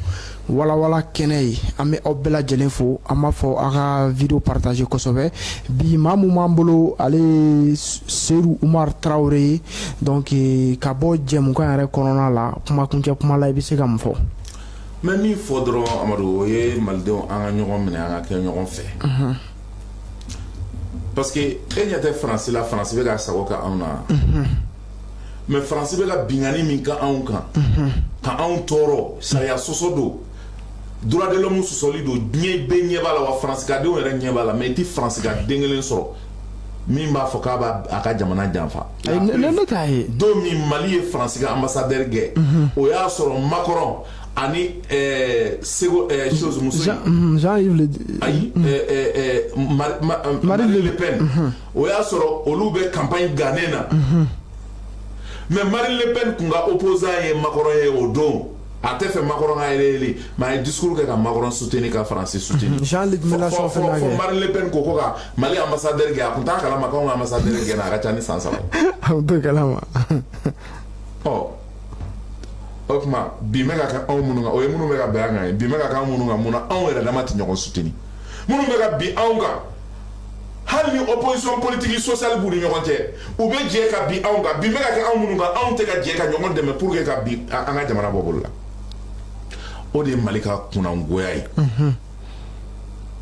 walawala kɛnɛ ye. An bɛ aw bɛɛ lajɛlen fo. An b'a fɔ aw ka vidéo partager kosɛbɛ. Bi maa mun b'an bolo, ale ye Seydou Oumar Traoré ye. Donc ka bɔ jɛmukan yɛrɛ kɔnɔna la, kumakuncɛ kuma la, i bɛ se ka mun fɔ? N bɛ min fɔ dɔrɔn, Amadu, o ye malidenw, an ka ɲɔgɔn minɛ, an ka kɛ ɲɔgɔn fɛ, parce que e ɲɛ tɛ Faransi la, Faransi bɛ ka sago kɛ anw na, mais Faransi bɛ ka binkani min kɛ anw kan, ka anw tɔɔrɔ, sariya sɔsɔ don, droit de l'homme sɔsɔli don, diɲɛ bɛɛ ɲɛ b'a la, wa Faransi ka denw yɛrɛ ɲɛ b'a la. Mais i tɛ Faransi ka den kelen sɔrɔ min b'a fɔ k'a b'a a ka jamana janfa. Ne t'a ye. Don min Mali ye Faransi ka ambassadeur gɛn, o y'a sɔrɔ Macron ani Sego chose muso in, Jean-Yves Le ayi, Marine Le Pen, o y'a sɔrɔ olu bɛ campagne gannen na. Mais Marine Le Pen kun ka opposant ye Macron ye o don, a tɛ fɛ Macron ka réélu, mais a ye discours kɛ ka Macron soutenir, ka Faransi soutenir. Jean-Luc Mélenchon fɛnɛ y'a kɛ. Marine Le Pen ko ko ka Mali ambassadeur gɛn, a kun t'a kalama k'anw ka ambassadeur gɛnna, a ka ca ni san 3 ye. A kun t'o kalama. Ɔ o tuma bin bɛ ka kɛ anw minnu kan, o ye minnu bɛ ka bɛn an kan ye, bin bɛ ka kɛ anw minnu kan, mun na anw yɛrɛ dama tɛ ɲɔgɔn soutenir? Minnu bɛ ka bin anw kan, hali ni opposition politique sociale b'u ni ɲɔgɔn cɛ, u bɛ jɛ ka bin anw kan. Bin bɛ ka kɛ anw minnu kan, anw tɛ ka jɛ ka ɲɔgɔn dɛmɛ pour que ka bin an ka jamana bɔ bolo la. O de ye Mali ka kunnangoya ye.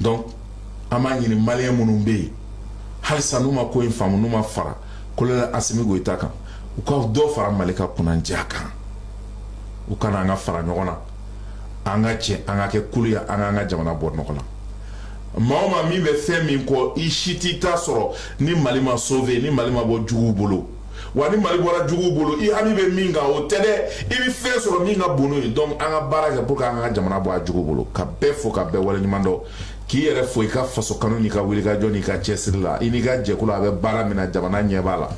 Donc an b'a ɲini maliyɛn minnu bɛ yen halisa n'u ma ko in faamu, n'u ma fara colonel Assimi Goïta kan, u ka dɔ fara Mali ka kunnandiya kan, u kana an ka fara ɲɔgɔn na, an ka cɛ, an ka kɛ kulu ye, an k'an ka jamana bɔ nɔgɔ la. Maa o maa min bɛ fɛn min kɔ, i si t'i ta sɔrɔ ni Mali ma sauver, ni Mali ma bɔ juguw bolo. Wa ni Mali bɔra juguw bolo, i hami bɛ min kan, o tɛ dɛ, i bɛ fɛn sɔrɔ min ka bon n'o ye. Donc an ka baara kɛ pour que an ka jamana bɔ a jugu bolo. Ka bɛɛ fo, ka bɛɛ waleɲuman dɔn, k'i yɛrɛ fo i ka faso kanu n'i ka wulikajɔ n'i ka cɛsiri la, i n'i ka jɛkulu a bɛ baara min na, jamana ɲɛ b'a la.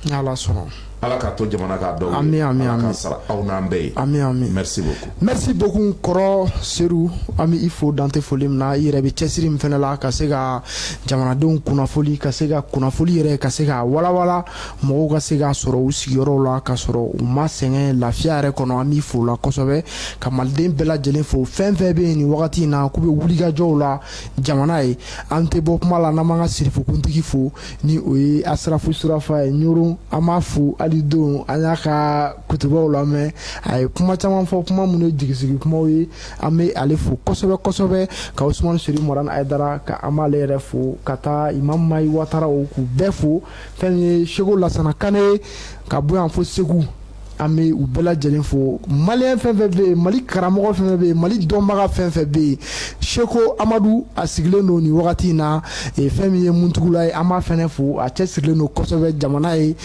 Ni Ala sɔnna. Ala k'a to jamana k'a dɔw ye. Ami, ami, Ala ami. k'a sara aw n'an bɛɛ ye. Ami, ami. Merci beaucoup. Merci beaucoup kɔrɔ Seydou, an bɛ i fo dan tɛ foli min na. I yɛrɛ bɛ cɛsiri min fɛnɛ la ka se ka jamanadenw kunnafoli, ka se ka kunnafoli yɛrɛ ka se ka walawala, mɔgɔw ka se k'a sɔrɔ u sigiyɔrɔw la ka sɔrɔ u ma sɛgɛn, lafiya yɛrɛ kɔnɔ, an b'i fo la kosɛbɛ. Ka maliden bɛɛ lajɛlen fo, fɛn fɛn bɛ yen nin wagati in na k'u bɛ wulikajɔw la jamana ye. An tɛ bɔ kuma la n'an m'an ka sirifukuntigi fo, ni o ye Asirafu Surafa ye Ɲoro. An b'a fo hali don an y'a ka kutubaw lamɛn, a ye kuma caman fɔ, kuma minnu ye jigisigi kumaw ye. An bɛ ale fo kosɛbɛ kosɛbɛ, ka Usumani Seri Marani Ayidara, ka an b'ale yɛrɛ fo, ka taa Imam Mayi Wataraw, k'u bɛɛ fo. Fɛn min ye Seko Lasana Kane ye ka bɔ yan fo Segu, an bɛ u bɛɛ lajɛlen fo. Maliyɛn fɛn fɛn bɛ yen, Mali karamɔgɔ fɛn fɛn bɛ yen, Mali dɔnbaga fɛn fɛn bɛ yen, Seko Amadu a sigilen don nin wagati in na, fɛn min ye Muntugula ye, an b'a fɛnɛ fo, a cɛsirilen don kosɛbɛ jamana ye,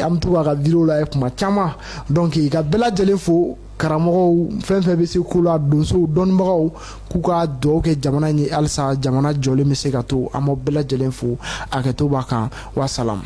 an bɛ to k'a ka vidéo lajɛ kuma caman. Donc ka bɛɛ lajɛlen fo, karamɔgɔw fɛn fɛn bɛ se ko la, donsow, dɔnnibagaw, k'u ka dugawu kɛ jamana in ye halisa jamana jɔlen bɛ se ka to. An b'aw bɛɛ lajɛlen fo, hakɛto b'a kan, wasalam.